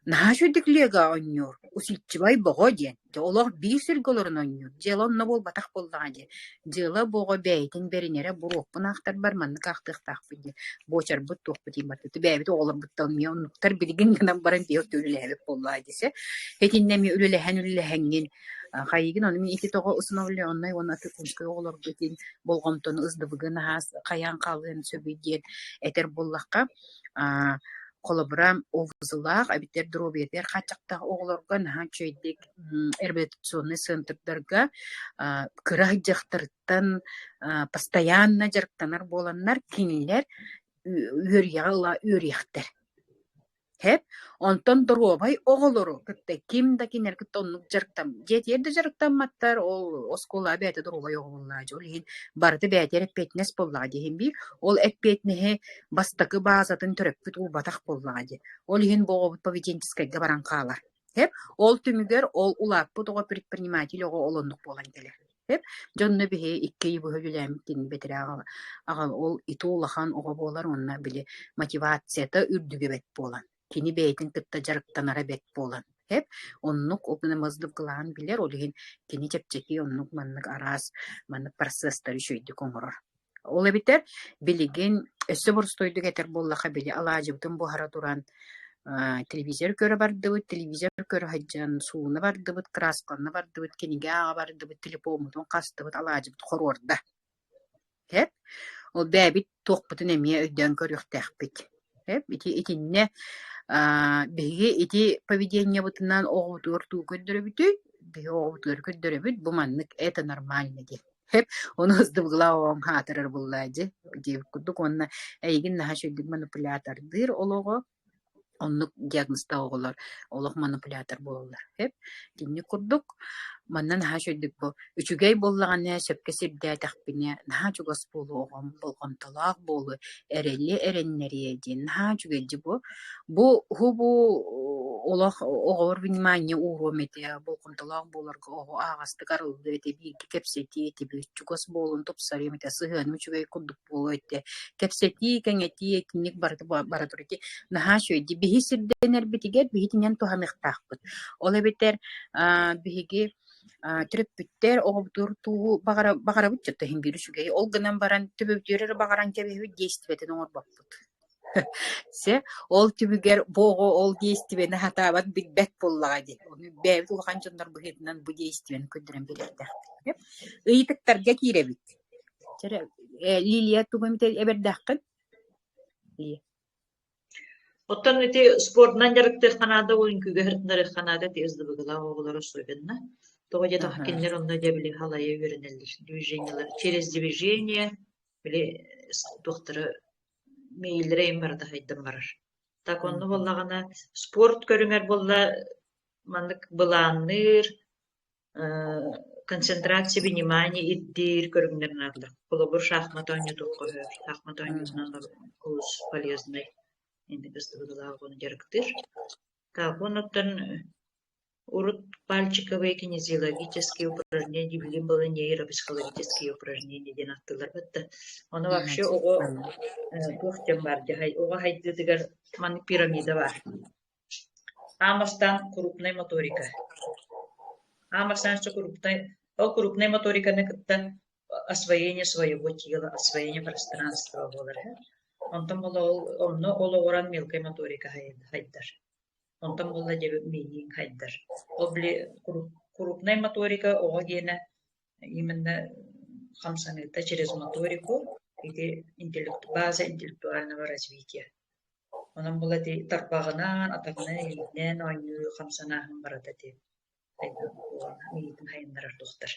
Наһаа үчүгэйдик Лего оонньуур, усидчивай боҕо диэн. Дьэ олох биир сиргэ олорон оонньуур. Дьыала онно буолбатах буоллаҕа дии. Дьыала бу оҕо бэйэтин бэринэрэ буруоппун аахтарбар маннык аахтыахтаахпын диэн. Буочарбыт туохпут иимматыты бэйэбит оҕолорбуттан эмиэ оннуктар билигин гынан баран биһиги үлэлээбит буоллаҕа дии Итиннэ эмиэ үлэлэһэн үлэлэһэҥҥин хайыгын ону мин ити тоҕо усыновленнай уонна опекунскай оҕолорго итин болҕомтону ыздыбыгын аһаас хайаан хаалыан сөбүй диэн этэр буоллахха, холобура, ОВЗ-лаах эбэтэр доруобуйатыгар хааччахтаах оҕолорго наһаа үчүгэйдик реабилитационнай центрдарга кыра сылдьыахтарыттан постоянно дьарыктанар буоланнар, кинилэр үөрүйэҕи ыла үөрүйэхтэр. Һэп, онтон доруобай оҕолору кытта ким да кинилэри кытта оннук дьарыктам дьиэтигэр да дьарыктамматтар, ол оскуолаҕа бэйэтэ доруобай оҕо буоллаҕа дии, ол иһин барыта бэйэтигэр эппиэтинэс буоллаҕа дии иһин биир, ол эппиэтинэһи бастакы баазатын төрөппүт уурбатах буоллаҕа дии. Ол иһин бу оҕобут поведенческайга баран хаалар. Һэп, ол түмүгэр ол улааппыт оҕо предприниматель оҕо ол оннук буолан кэлэр. Һэп, дьонно биһи икки ыйы быһа үлэлээммит бэтэрээ аҕал ол ити улахан оҕо буолар уонна били мотивацията үрдүгэ бэрт буолан, кини бэйэтин кытта дьарыктанара бэрт буолан, һэп, оннук кылаан билэр, ол иһин кини чэпчэки оннук маннык араас маннык процесстары үчүгэйдик оҥорор. Ол эбэтэр билигин өссө боростуойдук этэр буоллахха, били алаадьыбытын буһара туран телевизор көрө бардыбыт, телевизор көрө сылдьан сууна бардыбыт, кырааскалана бардыбыт, кинигэ ааҕа бардыбыт, телефоммутун хастыбыт, алаадьыбыт хоруорда. Эп ол бэйэбит туохпутун эмиэ өйдөөн көрүөхтээхпит. Эп ити итиннэ биһиги ити поведениебытынан оҕобутугар тугу көрдөрөбүтүй? Биһиги оҕобутугар көрдөрөбүт, бу маннык это нормально диэн. Ону ыздыбыгылаа оҕоҥ хаатырар буоллаа дьэ диэбит курдук уонна эйигин наһаа үчүгэйдик манипулятордыыр олоҕу оннук диагнозтаах оҕолор олох манипулятор буолаллар. Сөп. Итинник курдук манна наһаа үчүгэйдик бу үчүгэй буоллаҕына сөпкө сирдээтэхпинэ наһаа чугас буолуо оҕом болҕомтолоох буолуо эрэли эрэннэриэ диэн наһаа үчүгэй дьи бу. Бу уһу олох оҕобор внимание ууруом этэ, болҕомтолоох буоларга оҕо аһаҕастык арыллыа этэ, бииргэ кэпсэтиэ этибит, чугас буолун тупсарыам этэ, сыһыаным үчүгэй курдук буолуо этэ. Кэпсэтии, кэҥэтии итинник барыта бара турар ити наһаа үчүгэй дии. Биһи сирдэнэрбитигэр биһи итинэн туһаныахтаахпыт. Ол эбэтэр биһиги төрөппүттэр оҕобутугар туу баҕара баҕарабыт дьэ иһин биир үчүгэй. Ол гынан баран төбөбүтүгэр эрэ баҕаран кэбиһэбит действиетин оҥорбоппут. Сэ, ол түмүгэр бу оҕо ол действиени сатаабат, билбэт буоллаҕа дии. Ону бэйэбит улахан дьоннор быһыытынан бу действиени көрдөрөн биэриэхтээхпит. Ыйытыктарга киирэбит. Чэ, Лилия тугу эмит эбэрдээххин? Лилия. Оттон ити спордунан дьарыктыахха наада, ол үҥкүүгэ сырытыннарыахха наада ити СДВГ-лаах оҕолору особенно. Тоҕо диэтэххэ кинилэр онно дьэ били халайа үөрэнэллэр. Движениелар через движение били туохтары мэйиилэрэ им барыта сайдан барар. Так онно буоллаҕына спорт көрүҥэр буолла маннык былаанныыр, концентрация внимания ирдиир көрүҥнэр наадалар. Холобур, шахмат оонньуутун көһөр. Шахмат оонньуутунан олус полезнай инник ыстыбыдылаах оҕону дьарыктыыр. Так, онуттан урут пальчиковые кинезиологические упражнения билим было нейропсихологические упражнения диэн аттылар да. Ону вообще оҕо туох диэн баар дьаһай оҕо хайдыытыгар маннык пирамида баар. Аан бастаан крупная моторика. Аан бастаан крупнай, ол крупнай моториканы кытта освоение своего тела, освоение пространства буолар. Онтон буола ол онно олоҕуран мелкай моторика хайдар. Онтон буолла дьэ мэйииҥ хайдар. Ол били крупнай моторика оҕо диэнэ именно хамсаныыта через моторику ити интеллект база интеллектуального развития. Онон була ити тарбаҕынан, атаҕынан, илиитинэн оонньуу хамсанааһын барыта ити миигин хайыннарар туохтар.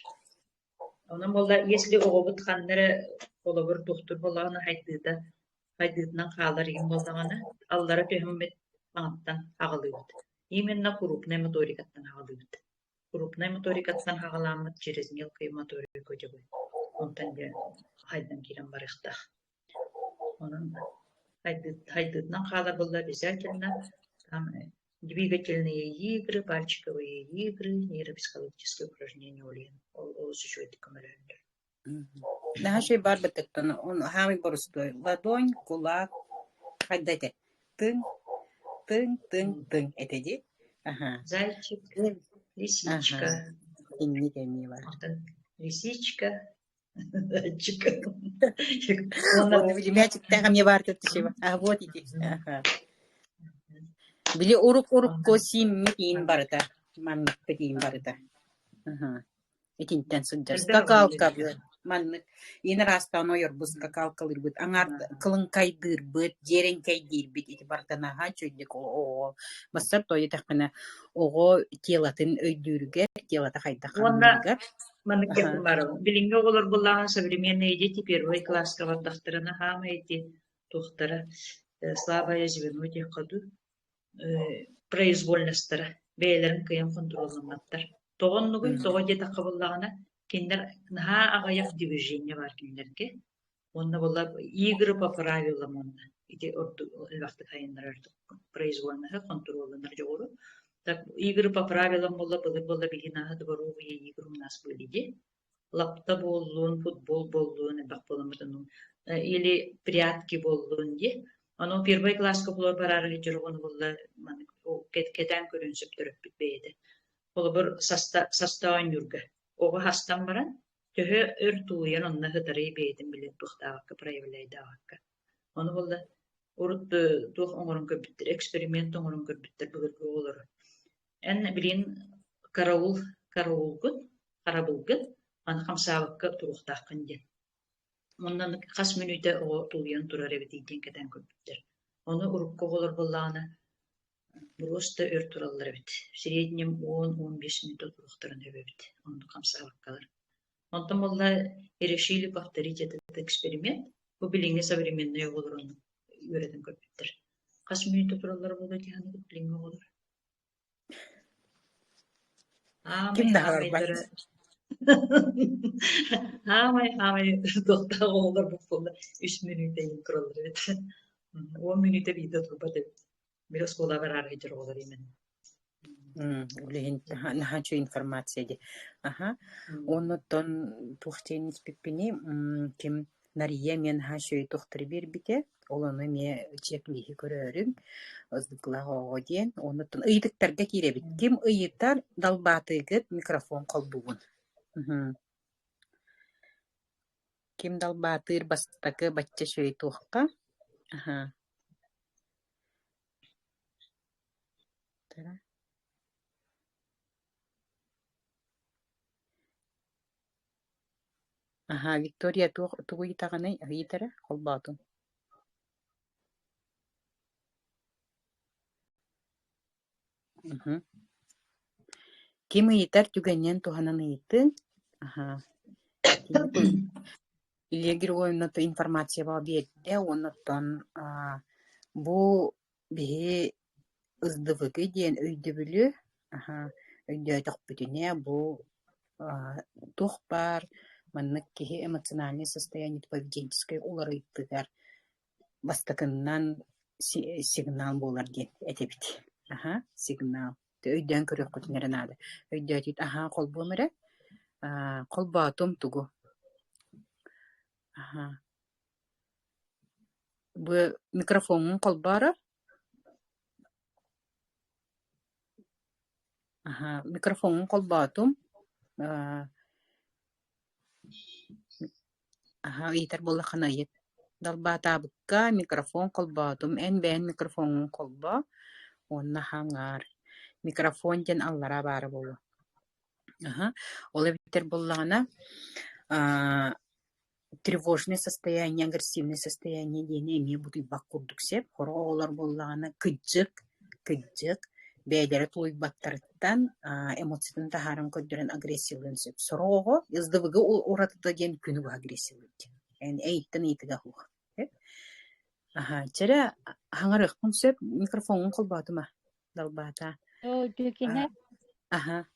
Онон буолла если оҕобут ханна эрэ холобур туохтуур буоллаҕына хайдыыта хайдыытынан хаалар игин буоллаҕына аллара түһэммит маҥаттан аҕалыыбыт. Именно крупнай моторикаттан аҕалыыбыт. Крупнай моторикаттан аҕалааммыт через мелкую моторику дьабый. Онтон дьэ хайдан киирэн барыахтаах. Онон хайдыытынан хаалар буолла обязательно там двигательные игры, пальчиковые игры, нейропсихологические упражнения улиен олус үчүгэйдик көмөлөһөллөр. Наһаа үчүгэй баар бытыктан, хаамый боростуой. Ладонь, кулак. хайда этэ? Тыҥ, тыҥ, тыҥ, тыҥ этэ дии. Аха. Зайчик, лисичка. Инник эмиэ бар. Лисичка, зайчик. Уонна били мээчиктээх эмиэ баар көттүшү. А вот ити. Били урук-урукку сииммит иин барыта. Манныкпыт иин барыта. Итинтэн сылдьар скакалкабыт, маннык иин араастаан ойорбут скакалкалыырбыт, аҥаар кылыҥкайдыырбыт, дьиэрэҥкэйдиирбит ити барыта наһаа үчүгэйдик оҕо бассар тоҕо диэтэххинэ оҕо телатын өйдүүрүгэр, телата хайдах Уонна хамныырыгар маннык диэхпин баарабын. Билиҥҥи оҕолор буоллаҕына современные дети первый класска бардахтарына хаамай ити туохтара слабое звено диэххэ дуу произвольностара бэйэлэрин кыайан хонтуруолламматтар. Тоҕо оннугуй? Тоҕо диэтэххэ буоллаҕына, кинилэр наһаа аҕыйах движение баар кинилэргэ. Уонна буолла игры по правилам уонна ити ордук элбэхтик сайыннарар произвольноһы хонтуруолланар дьоҕуру. Так игры по правилам буолла былыр буолла биһи наһаа дворовые игры у нас были дии. Лапта буоллун, футбол буоллун, элбэх буоламмытын или прятки буоллун дии. Ону первый класска оҕолор бараары сылдьар оҕону булла маннык кэтээн көрүөн сөп төрөппүт бэйэтэ. Холобур, саста, саста оонньуурга. Оҕо хастан баран, төһө өр тулуйан онно сытарый бэйэтин билэн туохтаабакка, проявляйдаабакка. Ону буолла урут туох оҥорон көрбүттэр, эксперимент оҥорон көрбүттэр былыргы оҕолору. Эн билигин караул, караулгун, харабылгын аны хамсаабакка туруохтааххын диэн. Онно хас мүнүүтэ оҕо тулуйан турар эбитий диэн кэтээн көрбүттэр. Ону урукку оҕолор буоллаҕына просто өр тураллар эбит. В среднем 10-15 мүнүүтэ туруохтарын сөп эбит. Оннук хамсаабаккалар. Онтон буолла решили повторить этот эксперимент. Бу билиҥҥи современнай оҕолор оннук үөрэтэн көрбүттэр. Хас мүнүүтэ тураллара буолуо дии саныыбыт билиҥҥи оҕолор? Ким Аамай да хаалбат. хаамайдара Аамай хаамай туохтаах оҕолор буолла үс мүнүүтэ иһин тураллар эбит. 10 мүнүүтэ биирдэ турбат эбит. Били оскуолаҕа бараары сылдьар оҕолор именно. Билигин наһаа үчүгэй информация дии. Аха. Оннуттан туох диэн испиппиний, ким Нария эмиэ наһаа үчүгэй туохтары биэрбитэ. Ол ону эмиэ чек-лииһи көрөөрүҥ, ызыклаах оҕо диэн. Оннуттан ыйытыктарга киирэбит. Ким ыйытар, далбаатыыгыт микрофон холбугун. Ким далбаатыыр бастакы бачча үчүгэй туохха? Аха. Аһаа, Виктория туох тугу ыйытаҕыный, ыйыт эрэ, холбоотум. Мхм. Ким ыйытар түгэнинэн туһанан ыйытыҥ. Аһаа. Илья Григорьевна информация биэрдэ уонна оттон бу биһи СДВГ диэн өйдөбүлү өйдөөтөхпүтүнэ бу туох баар маннык киһи эмоциональнай состояние поведенческай уларыйыытыгар бастакыннан сигнал буолар диэн этэбит. Аһа, сигнал. Өйдөөн көрүөххүтүн эрэ наада. Өйдөөтүгүт аһаа холбуом эрэ. Холбоотум тугу? Аһаа. Бу микрофоҥҥун холбооро. Аһаа, микрофоҥҥун холбоотум. Аһаа, ыйытар буоллаххына ыйыт. Далбаатаабыкка микрофон холбоотум, эн бэйэҥ микрофоҥҥун холбоо уонна хаҥаар. Микрофон диэн аллараа баара буолуо. Аһа, ол эбэтэр буоллаҕына Тревожное состояние, агрессивное состояние диэни эмиэ бутуйбат курдук сөп. Сорох оҕолор буоллаҕына кыдьык, кыдьык бэйэлэрэ тулуйбаттарыттан эмоциятын таһааран көрдөрөн агрессиялыан сөп. Сорох оҕо СДВГ уратыта диэн күнү быһа агрессиялыыр диэн. Эн эйиттэн ыйытыга суох. Аһа, чэрэ хаҥарыахпын сөп, микрофоҥҥун холбоотума, далбаата. Аха.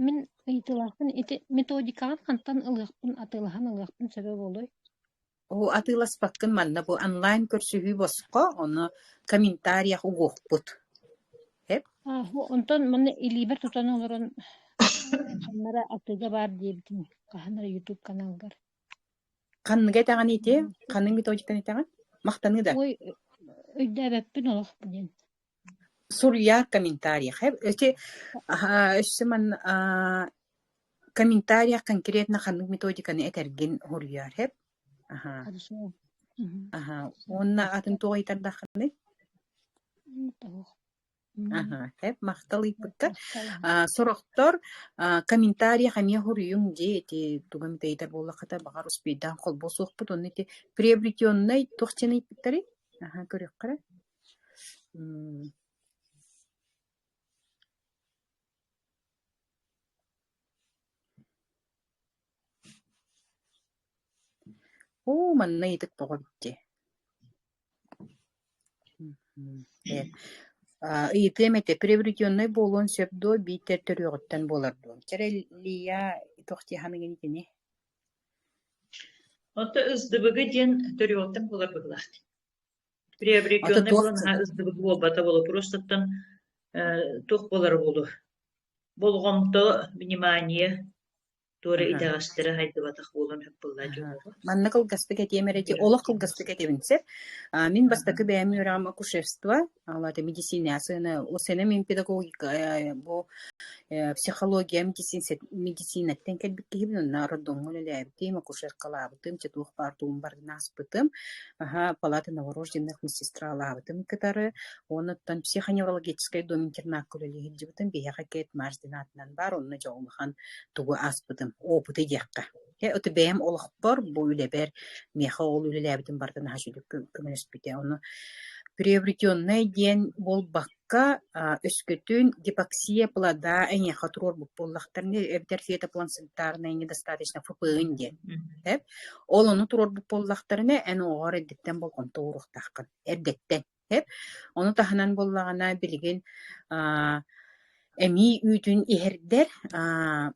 Мин ыйытыылаахпын ити методикаҕын хантан ылыахпын, атыылаһан ылыахпын сөбө буолуой? Оо, атыыласпаккын манна бу онлайн көрсүһүү босхо, ону комментариях угуохпут. Эп? Онтон манна илиибэр тутан олорон ханна эрэ атыыга баар диэбитим, хаһан эрэ YouTube каналгар. Ханныгы этэҕин ити? Ханнык методиканы этэҕин? Махтаныы да? Ой, өйдөөбөппүн олох диэн. Суруйаар комментариях. Эти өссө манна комментариях конкретно ханнык методиканы этэргин суруйаар хэп. Аха. Хорошо. Мгм. Аха. Уонна атын туох ыйытардаххыный? Тоох. Аха, хэп махтал ыйпыкка. Махтал. Сорохтор комментариях эмиэ суруйуҥ дии ити тугу эмит ыйытар буоллаххыта баҕар успейдаан холбуо суохпут уонна ити приобретеннай туох диэн ыйпыттарый? Аха, көрүөххэ эрэ. М Оо, манна ыйытык тоҕо эбит дии. Ыйытыам этэ, приобретеннай буолуон сөп дуо, биитэр төрүөҕүттэн буолар дуо? Чэ Лия туох дии саныыгын итини? Онто СДВГ диэн төрүөҕүттэн буолар быһыылаах дии. Ото Приобретенный туох буолан наһаа СДВГ буолбата буолуо, просто туох буолара буолуо. Болҕомто, внимание туора Аха. итэҕэстэрэ хайдыбатах буолан ыппыллаа Аха. дьоҥҥо. Манна кылгастык этиэм эрэ дии, олох кылгастык этэбин сөп. Мин бастакы бэйэм үөрэҕим акушерство, ол аата медицина сыана, сыана мин педагогика бу психология медицинаттан кэлбит киһибин, онно роддомҥа үлэлээбитим, акушеркалаабытым, чэ туох баар тугум барытын ааспытым. Аха, палата новорожденных медсестралаабытым кытары, уонуттан психоневрологическай дом интернакка үлэлии сылдьыбытым, биһиэхэ Кэт Марсден аатынан баар, онно дьэ улахан тугу ааспытым, опыты диэххэ. Ото бэйэм олохпор бу үлэбэр миэхэ ол үлэлээбитим барыта наһаа үчүгэй көмөлөспүтэ. Ону приобретенное диэн буолбакка, өскөтүн гипоксия плода эйиэхэ туруорбут буоллахтарына, эбэтэр фетоплацентарная недостаточно ФПН диэн. Ол ону туруорбут буоллахтарына, эн оҕоҕор эрдэттэн болҕомто ууруохтааххын. Эрдэттэн. Сөп. Ону таһынан буоллаҕына билигин эмиий үүтүн иһэрдэр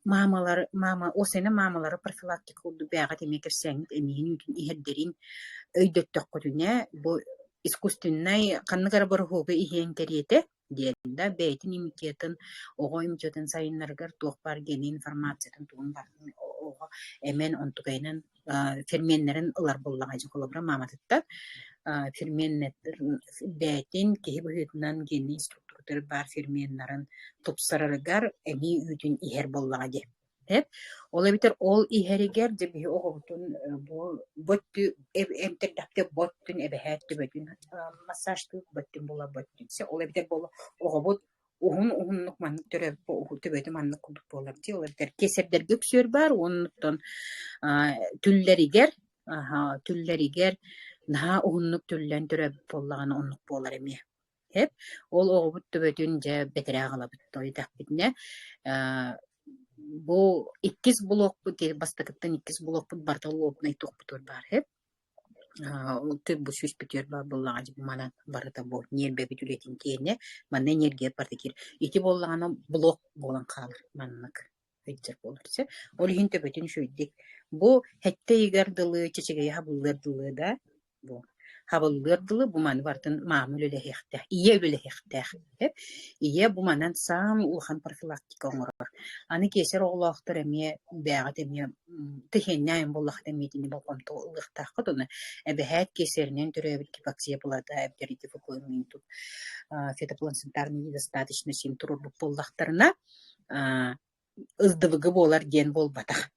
маамалар маама осена маамалары профилактика курдук бэйэҕит эмиэ кэпсээҥҥит эмиийин үүтүн иһэрдэрин өйдөттөххүтүнэ бу искусственнай ханнык эрэ бороһуогу иһиэн кэриэтэ диэн да бэйэтин иммунитетын оҕо иммунитетын сайыннарыгар туох баар геннай информациятын тугун барытын оҕо эмэн онтукайынан ферменнэрин ылар буоллаҕа дьэ холобура мааматыттан ферменнэрин бэйэтин киһи быһыытынан геннай структуратыгар баар ферменнарын тупсарарыгар эмиий үүтүн иһэр буоллаҕа дии. Эп ол эбэтэр ол иһэригэр дьэ биһи оҕобутун бу боттү эмтэрдэхтэ боттун эбэһээт төбөтүн массажтыыр боттун буола боттун ол эбэтэр буола оҕобут Уһун уһуннук маннык төрөөбүт төбөтө маннык курдук буолар дии, ол эбэтэр кесарьдэргэ үксүөр баар уоннуттан түллэригэр түллэригэр наһаа уһуннук түллэн төрөөбүт буоллаҕына оннук буолар эмиэ. Эп ол оҕобут төбөтүн дьэ бэтэрээ аҕалабыт тоойдохпутуна бу иккис блокпут бастакыттан иккис блокпут барыта лобнай туохпутугар баар эп Бу сүүспүтүгэр баар буоллаҕа дьэ манан барыта бу ньиэрбэбит үлэтин киэнэ, манна энергия барыта киирэр. Ити буоллаҕына блок буолан хаалар маннык сылдьар буолар сөп. Ол иһин төбөтүн үчүгэйдик бу сэттэ ыйыгар дылы чэчэгэйи хабыллыар дылы да бу хабыллыар дылы бу маны барытын маама үлэлэһиэхтээх, ийэ үлэлэһиэхтээх. Ийэ бу манан саамай улахан профилактика оҥорор. Аны киэсэр оҕолоохтор эмиэ бэйэҕит эмиэ тиһиэннээн буоллаххына эмиэ итини болҕомто ылыахтааххыт уонна эбэһээт киэсэринэн төрөөбүт гипоксия плода эбэтэр фетоплацентарный недостаточность туруорбут буоллахтарына СДВГ буолар диэн буолбатах.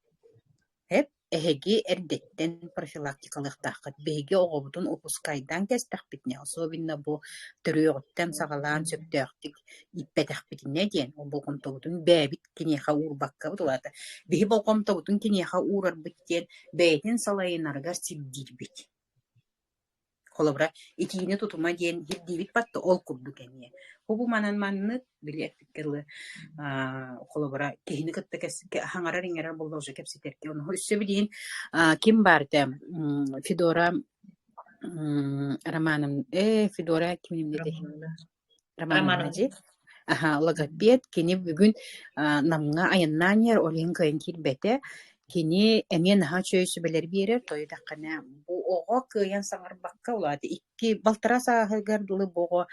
Эп эһиги эрдэттэн профилактикалыахтааххыт. Биһиги оҕобутун упускайдаан кэстэхпитинэ, особенно бу төрүөҕүттэн саҕалаан сөптөөхтүк ииппэтэхпитинэ диэн, ол болҕомтобутун бэйэбит киниэхэ уурбаккабыт, ол аата биһи болҕомтобутун киниэхэ уурарбыт диэн бэйэтин салайынарыгар сирдиирбит. Холобура, итиини тутума диэн ирдиибит батта ол курдук эмиэ. Бу манан маннык, били эппиккэ дылы, холобура, киһини кытта хаҥарар-иҥэрэр буолла уже кэпсэтэргэ. Ону өссө билигин ким баар этэ Федора Романовна, Федора ким этэй? Романовна дии. Аһа, логопед кини бүгүн Намҥа айаннаан иһэр, ол иһин кыайан киирбэтэ. Кини эмиэ наһаа үчүгэй сүбэлэри биэрэр, тоойуйдаххына бу оҕо кыайан саҥарбакка, ол аата икки балтараа сааһыгар дылы бу оҕо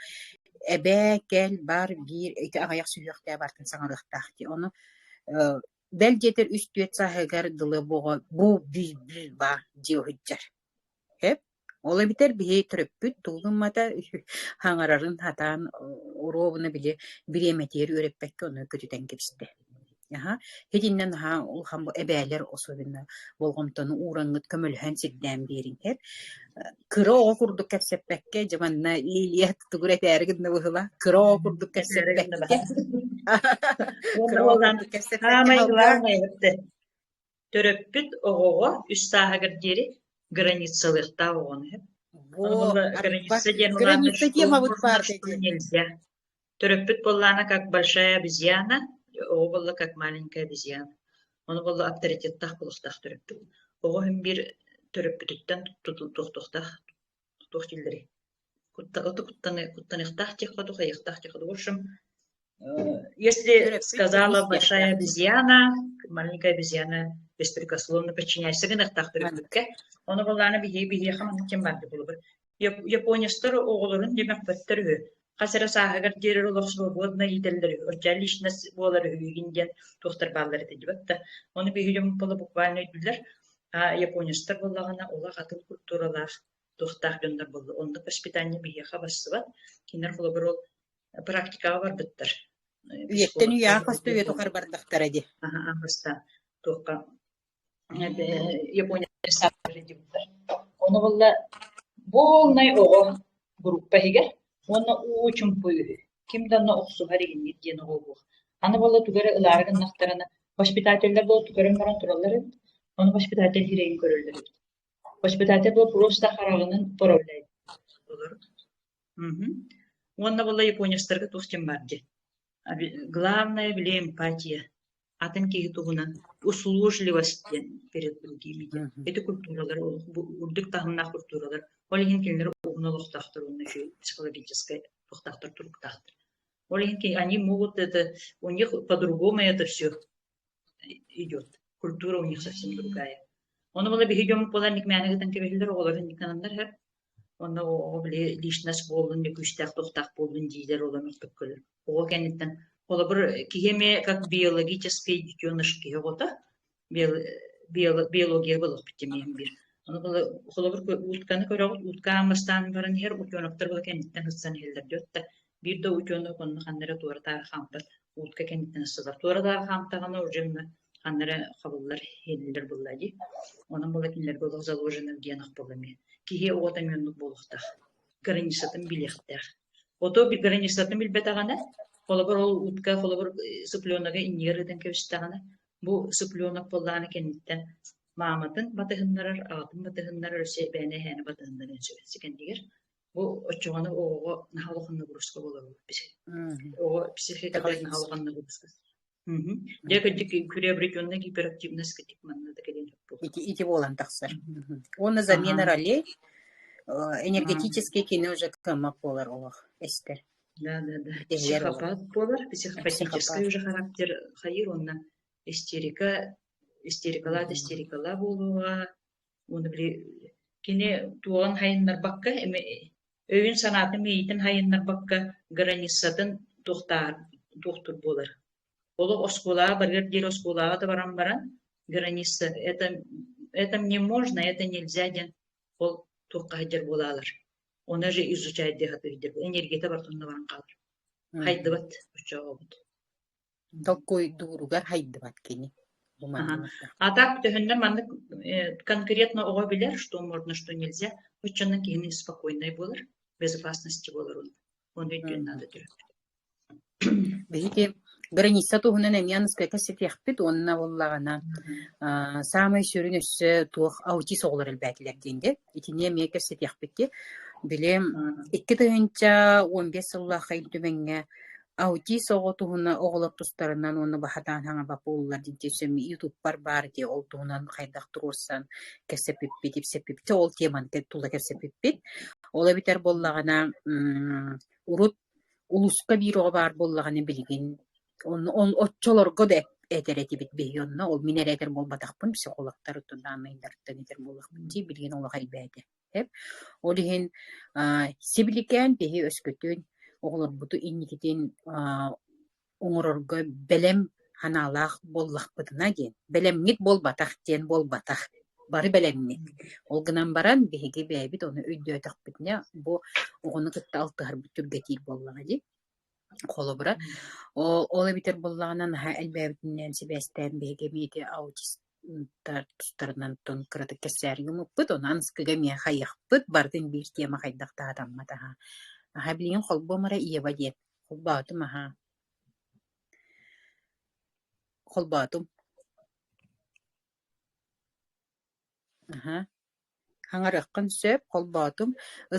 эбээ, кэл, бар, биир ити аҕыйах сүһүөхтээх барытын саҥарыахтаах дии. Ону бэл диэтэр үс-түөрт сааһыгар дылы бу оҕо бу, би, би, ба дии сылдьар. Сөп? Ол эбэтэр биһи төрөппүт тугу гыммата хаҥарарын сатаан оруобуна били бириэмэтигэр үөрэппэккэ ону көтүтэн кэбистэ. Аһа, итиннэ наһаа улахан эбээлэр особенно болҕомтону уураҥҥыт көмөлөһөн сирдээн биэриҥ эр. Кыра оҕо курдук кэпсэппэккэ, дьэ манна Лилия тугу эрэ этээри гынна быһыылаах, кыра оҕо курдук Этээри гынна кэпсэппэккэ, Уонна кыра оҕо уоллаан курдук кэпсэппэккэ саамай халга главное төрөппүт оҕоҕо үс сааһыгар диэри границалыахтаах оҕону сөп. Во, Ону буолла арба, граница диэн улаатар граница что темабыт можно, баар что дии. нельзя. Төрөппүт буоллаҕына как большая обезьяна, оҕо буолла как маленькая обезьяна. Ону буолла авторитеттаах буолуохтаах төрөппүт. Оҕо иһин биир төрөппүтүттэн тутуохтаах туох дииллэрий? Куттаныахтаах диэххэ дуу, хайыахтаах диэххэ дуу. В общем, если Төрөппүт сказала большая истиэхтээх. обезьяна, маленькая обезьяна беспрекословно подчиняйся гыныахтаах Маннык. төрөппүккэ. Ону былаана биһиги биһиэхэ маннык ким баар буолубут. Японецтар оҕолорун дэмэхпэттэр үһү. Хас эрэ сааһыгар диэри олох свободно иитэллэр үһү. Оччо личность буолар үһүгүн диэн туохтар бааллар этэ диэбэт да. Ону биһиги дьоммут буола буквально өйдүүллэр. А японецтар буоллаҕына олох атын культуралаах туохтаах дьоннор буолла. Оннук воспитание биһиэхэ барсыбат. Кинилэр холобур ол практикаҕа барбыттар. Үйэттэн Психологтар үйэҕэ хас да үйэ тухары бардахтара дии. Аха, бастаан туохха Япония Ону буолла полнай оҕо группа иһигэр уонна уу чумпу үһү. Ким да онно охсуһар иһиннир диэн оҕо буох. Аны буолла тугу эрэ ылаары гыннахтарына воспитателлэр буола тугу эрэ баран тураллар эбит. Ону воспитатель сирэйин көрөллөр эбит. Воспитатель буола просто хараҕынан поправляет. Уонна буолла японецтарга туох диэн баар дии. Главное били эмпатия. Атын киһи туһунан услужливость диэн перед другими диэн. Ити культуралар үрдүк таһымнаах культуралар. Ол иһин кинилэр уһун олохтоохтор уонна үчүгэй психологическай туохтаахтар туруктаахтар. Ол иһин они могут это, у них по-другому это все идет. Культура у них совсем другая. Ону була биһи дьоммут буолан никмээни гытан кэбиһэллэр, оҕолорун никананнар һэр. Онно оҕо били личность буоллун, күүстээх туохтаах буоллун диилэр ол мөхпөккөлөр. Оҕо кэнниттэн холобур киһи эмиэ как биологический детеныш киһи оҕото биология буолуохпут диэн биир. Ону холобур утканы көрөҕүт, утка аан бастаан баран иһэр утеноктар була кэнниттэн сытсан иһэллэр диэт да биир да утенок онно ханна эрэ туора таары хаампат утка кэнниттэн сытар. Туора таары хаамтаҕына уже ханна эрэ хабыллар, иһиллэр буолла дии. Онон буола кинилэргэ олох заложено диэн ах буолла эмиэ. Киһи оҕото эмиэ оннук буолуохтаах. Границатын билиэхтээх. Ото границатын билбэтэҕинэ, холобур ол утка, холобур цыпленогы иннигэр ыытан кэбистэҕинэ, бу цыпленок буоллаҕына кэнниттэн мааматын батыһыннарар, аҕатын батыһыннарар, өссө эбээни эһээни батыһыннарыан сөп. Сикэннигэр бу оччоҕуна оҕоҕо наһаа улахан нагрузка буолар Оҕо психикатыгар наһаа улахан нагрузка. Дьэ, кырдьык приобретенная гиперактивность кырдьык манна да кэлин сөп Ити, ити буолан тахсар. Уонна замена ролей энергетический кини уже кыаммат буолар олох эстэр. Да, да, да. Психопат буолар, психопатический уже характер хайыр уонна истерика, истерикалаат истерикала буолуоҕа. Уонна били кини туоҕун хайыннарбакка өйүн-санаатын мэйиитин хайыннарбакка границатын туохтаар туохтур буолар. Олох оскуолаҕа барыар диэри оскуолаҕа да баран баран граница это это мне можно, это нельзя диэн ол туохха сылдьар буолаалар. Оны же изучать дии сатыыр энергията барытын баран хаалар. Хайдыбат оччоҕобут. Толкуйдууругар хайдыбат кини. Бу Ага. А так төһөннөр маннык конкретно оҕо билэр, что можно, что нельзя, оччонон киһини спокойнай буолар, безопасности буолар он өйдүөн наада төрөппүт. Биһиги граница туһунан эмиэ аныскайга ситиэхпит уонна буоллаҕына саамай сүрүн өссө туох аутист оҕолор элбээтилэр диэн дии. Итини эмиэ кэпсэтиэхпит дии. Били 2015 сыллаахха Ил Түмэҥҥэ аутист оҕо туһуна оҕолор тустарынан уонна баһатаан хаҥабаппа буоллар диэн ютубпар баар дии ол туһунан хайдах туруорсан кэпсэппиппит, ипсэппиппит ол теманы тула кэпсэппиппит. Ол эбэтэр буоллаҕына урут улууска биир оҕо баар буоллаҕына билигин оччолорго да этэр этибит биһиги онно ол мин эрэ этэр буолбатахпын психологтар дааннайдарыттан этэр буоллахпын дии билигин олох элбээтэ Ол иһин сибиликээн биһи өскөтүн оҕолорбуту инникитин оҥорорго бэлэм санаалаах буоллахпытына диэн, бэлэмҥит буолбатах диэн буолбатах. Бары бэлэммит. Ол гынан баран биһиги бэйэбит ону өйдөөтөхпүтүнэ, бу оҕону кытта алтыһарбыт түргэтиир буоллаҕа дии. Холобура, ол эбэтэр буоллаҕына наһаа элбээбитинэн сибээстээн биһиги эмиэ ити аутистар тустарынан тон кыратык кэпсээри гыммыппыт, ону аныскыга эмиэ хайыахпыт, барытын биир тема хайдах да сатаммат аһа. Аһа билигин холбуом эрэ Ева диэн. Холбоотум аһа. Холбоотум. Аһа. Хаҥарыаххын сөп, холбоотум.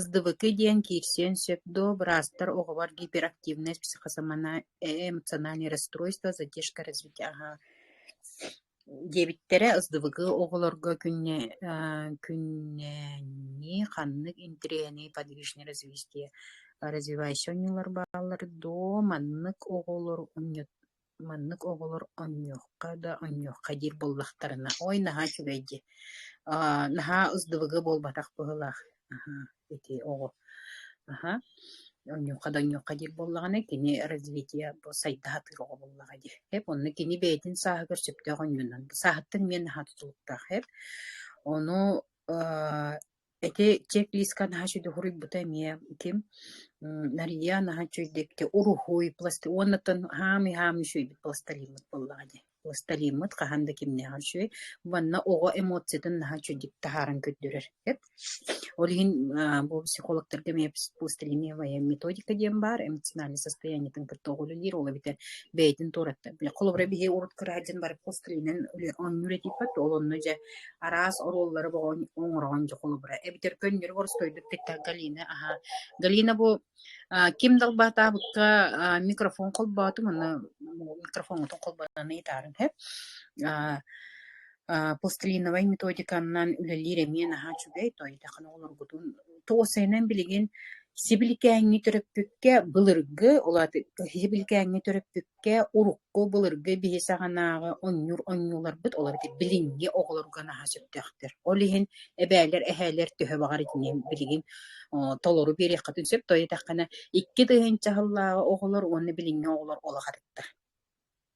СДВК диэн киирсиэн сөп дуо, быраастар оҕобор гиперактивность, психоэмоциональное расстройство, задержка развития аһа диэбиттэрэ. СДВГ оҕолорго күннээни ханнык интэриэһинэй подвижное развитие развивающие оонньуулар бааллар дуо, маннык оҕолор Маннык оҕолор оонньуохха да оонньуохха диир буоллахтарына, ой, наһаа үчүгэй дии, наһаа СДВГ буолбатах быһыылаах, аһаа, ити оҕо, аһа, оонньуохха да оонньуохха диир буоллаҕына, кини развитие бу сайда сатыыр оҕо буоллаҕа дии, эп онно кини бэйэтин сааһыгар сөптөөх оонньуунан, сааһыттан эмиэ наһаа тутулуктаах эп, ону Ити чек-лиска наһаа үчүгэй суруйбута эмиэ ким Нария наһаа үчүгэйдик уруһуй уоннаттан хаамый-хаамый үчүгэйдик пластилиммыт буоллаҕа дии. Пластилиммыт хаһан да кимнээҕэр үчүгэй. Манна оҕо эмоциятын наһаа үчүгэйдик таһааран көрдөрөр. Ол иһин бу психологтарга эмиэ пластилиновая методика диэн баар, эмоциональное состояниетын кытта оҕо үлэлиир, ол эбэтэр бэйэтин туораттан. Холобура, биһи урут кыра сылдьан бары пластилинэн оонньуур этиппит, ол онно дьэ араас оруоллары оҥороҕун дьэ холобура эбэтэр көннөрү боростуойдук кытта Галина аһа Галина бу ким далбаатаабыкка микрофон холбоотум уонна микрофоҥҥутун холбонон ыйытаарыҥ сөп пластилиновай методиканан үлэлиир эмиэ наһаа үчүгэй тоойуйдаххына оҕолоргутун тоҕус билигин сибиликээҥҥи төрөппүккэ былыргы ол аата сибиликээҥҥи төрөппүккэ урукку былыргы биһи саҕанааҕы оонньуур оонньууларбыт олор ити билиҥҥи оҕолорго наһаа сөптөөхтөр. Ол иһин эбээлэр, эһээлэр төһө баҕар итини билигин толору биэриэххитин сөп. Тоҕо диэтэххинэ 2000 сыллааҕы оҕолор уонна билиҥҥи оҕолор олох атыттар.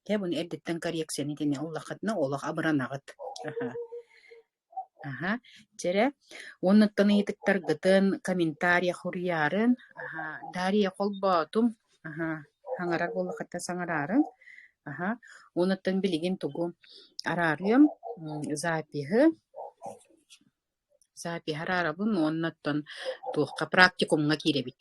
Дьэ, буну эрдэттэн коррекцияны итини ыллаххытына олох абыранаҕыт. Аһа, дьэ эрэ, уоннаттан ыйытыктаргытын комментарий суруйаарын, аһа, Дарья холбоотум, аһа, саҥарар буоллаххытына саҥараарын, аһа, уоннаттан билигин тугу араарыам, запиһы, запиһы араарабын уоннаттан туохха практикумҥа киирэбит.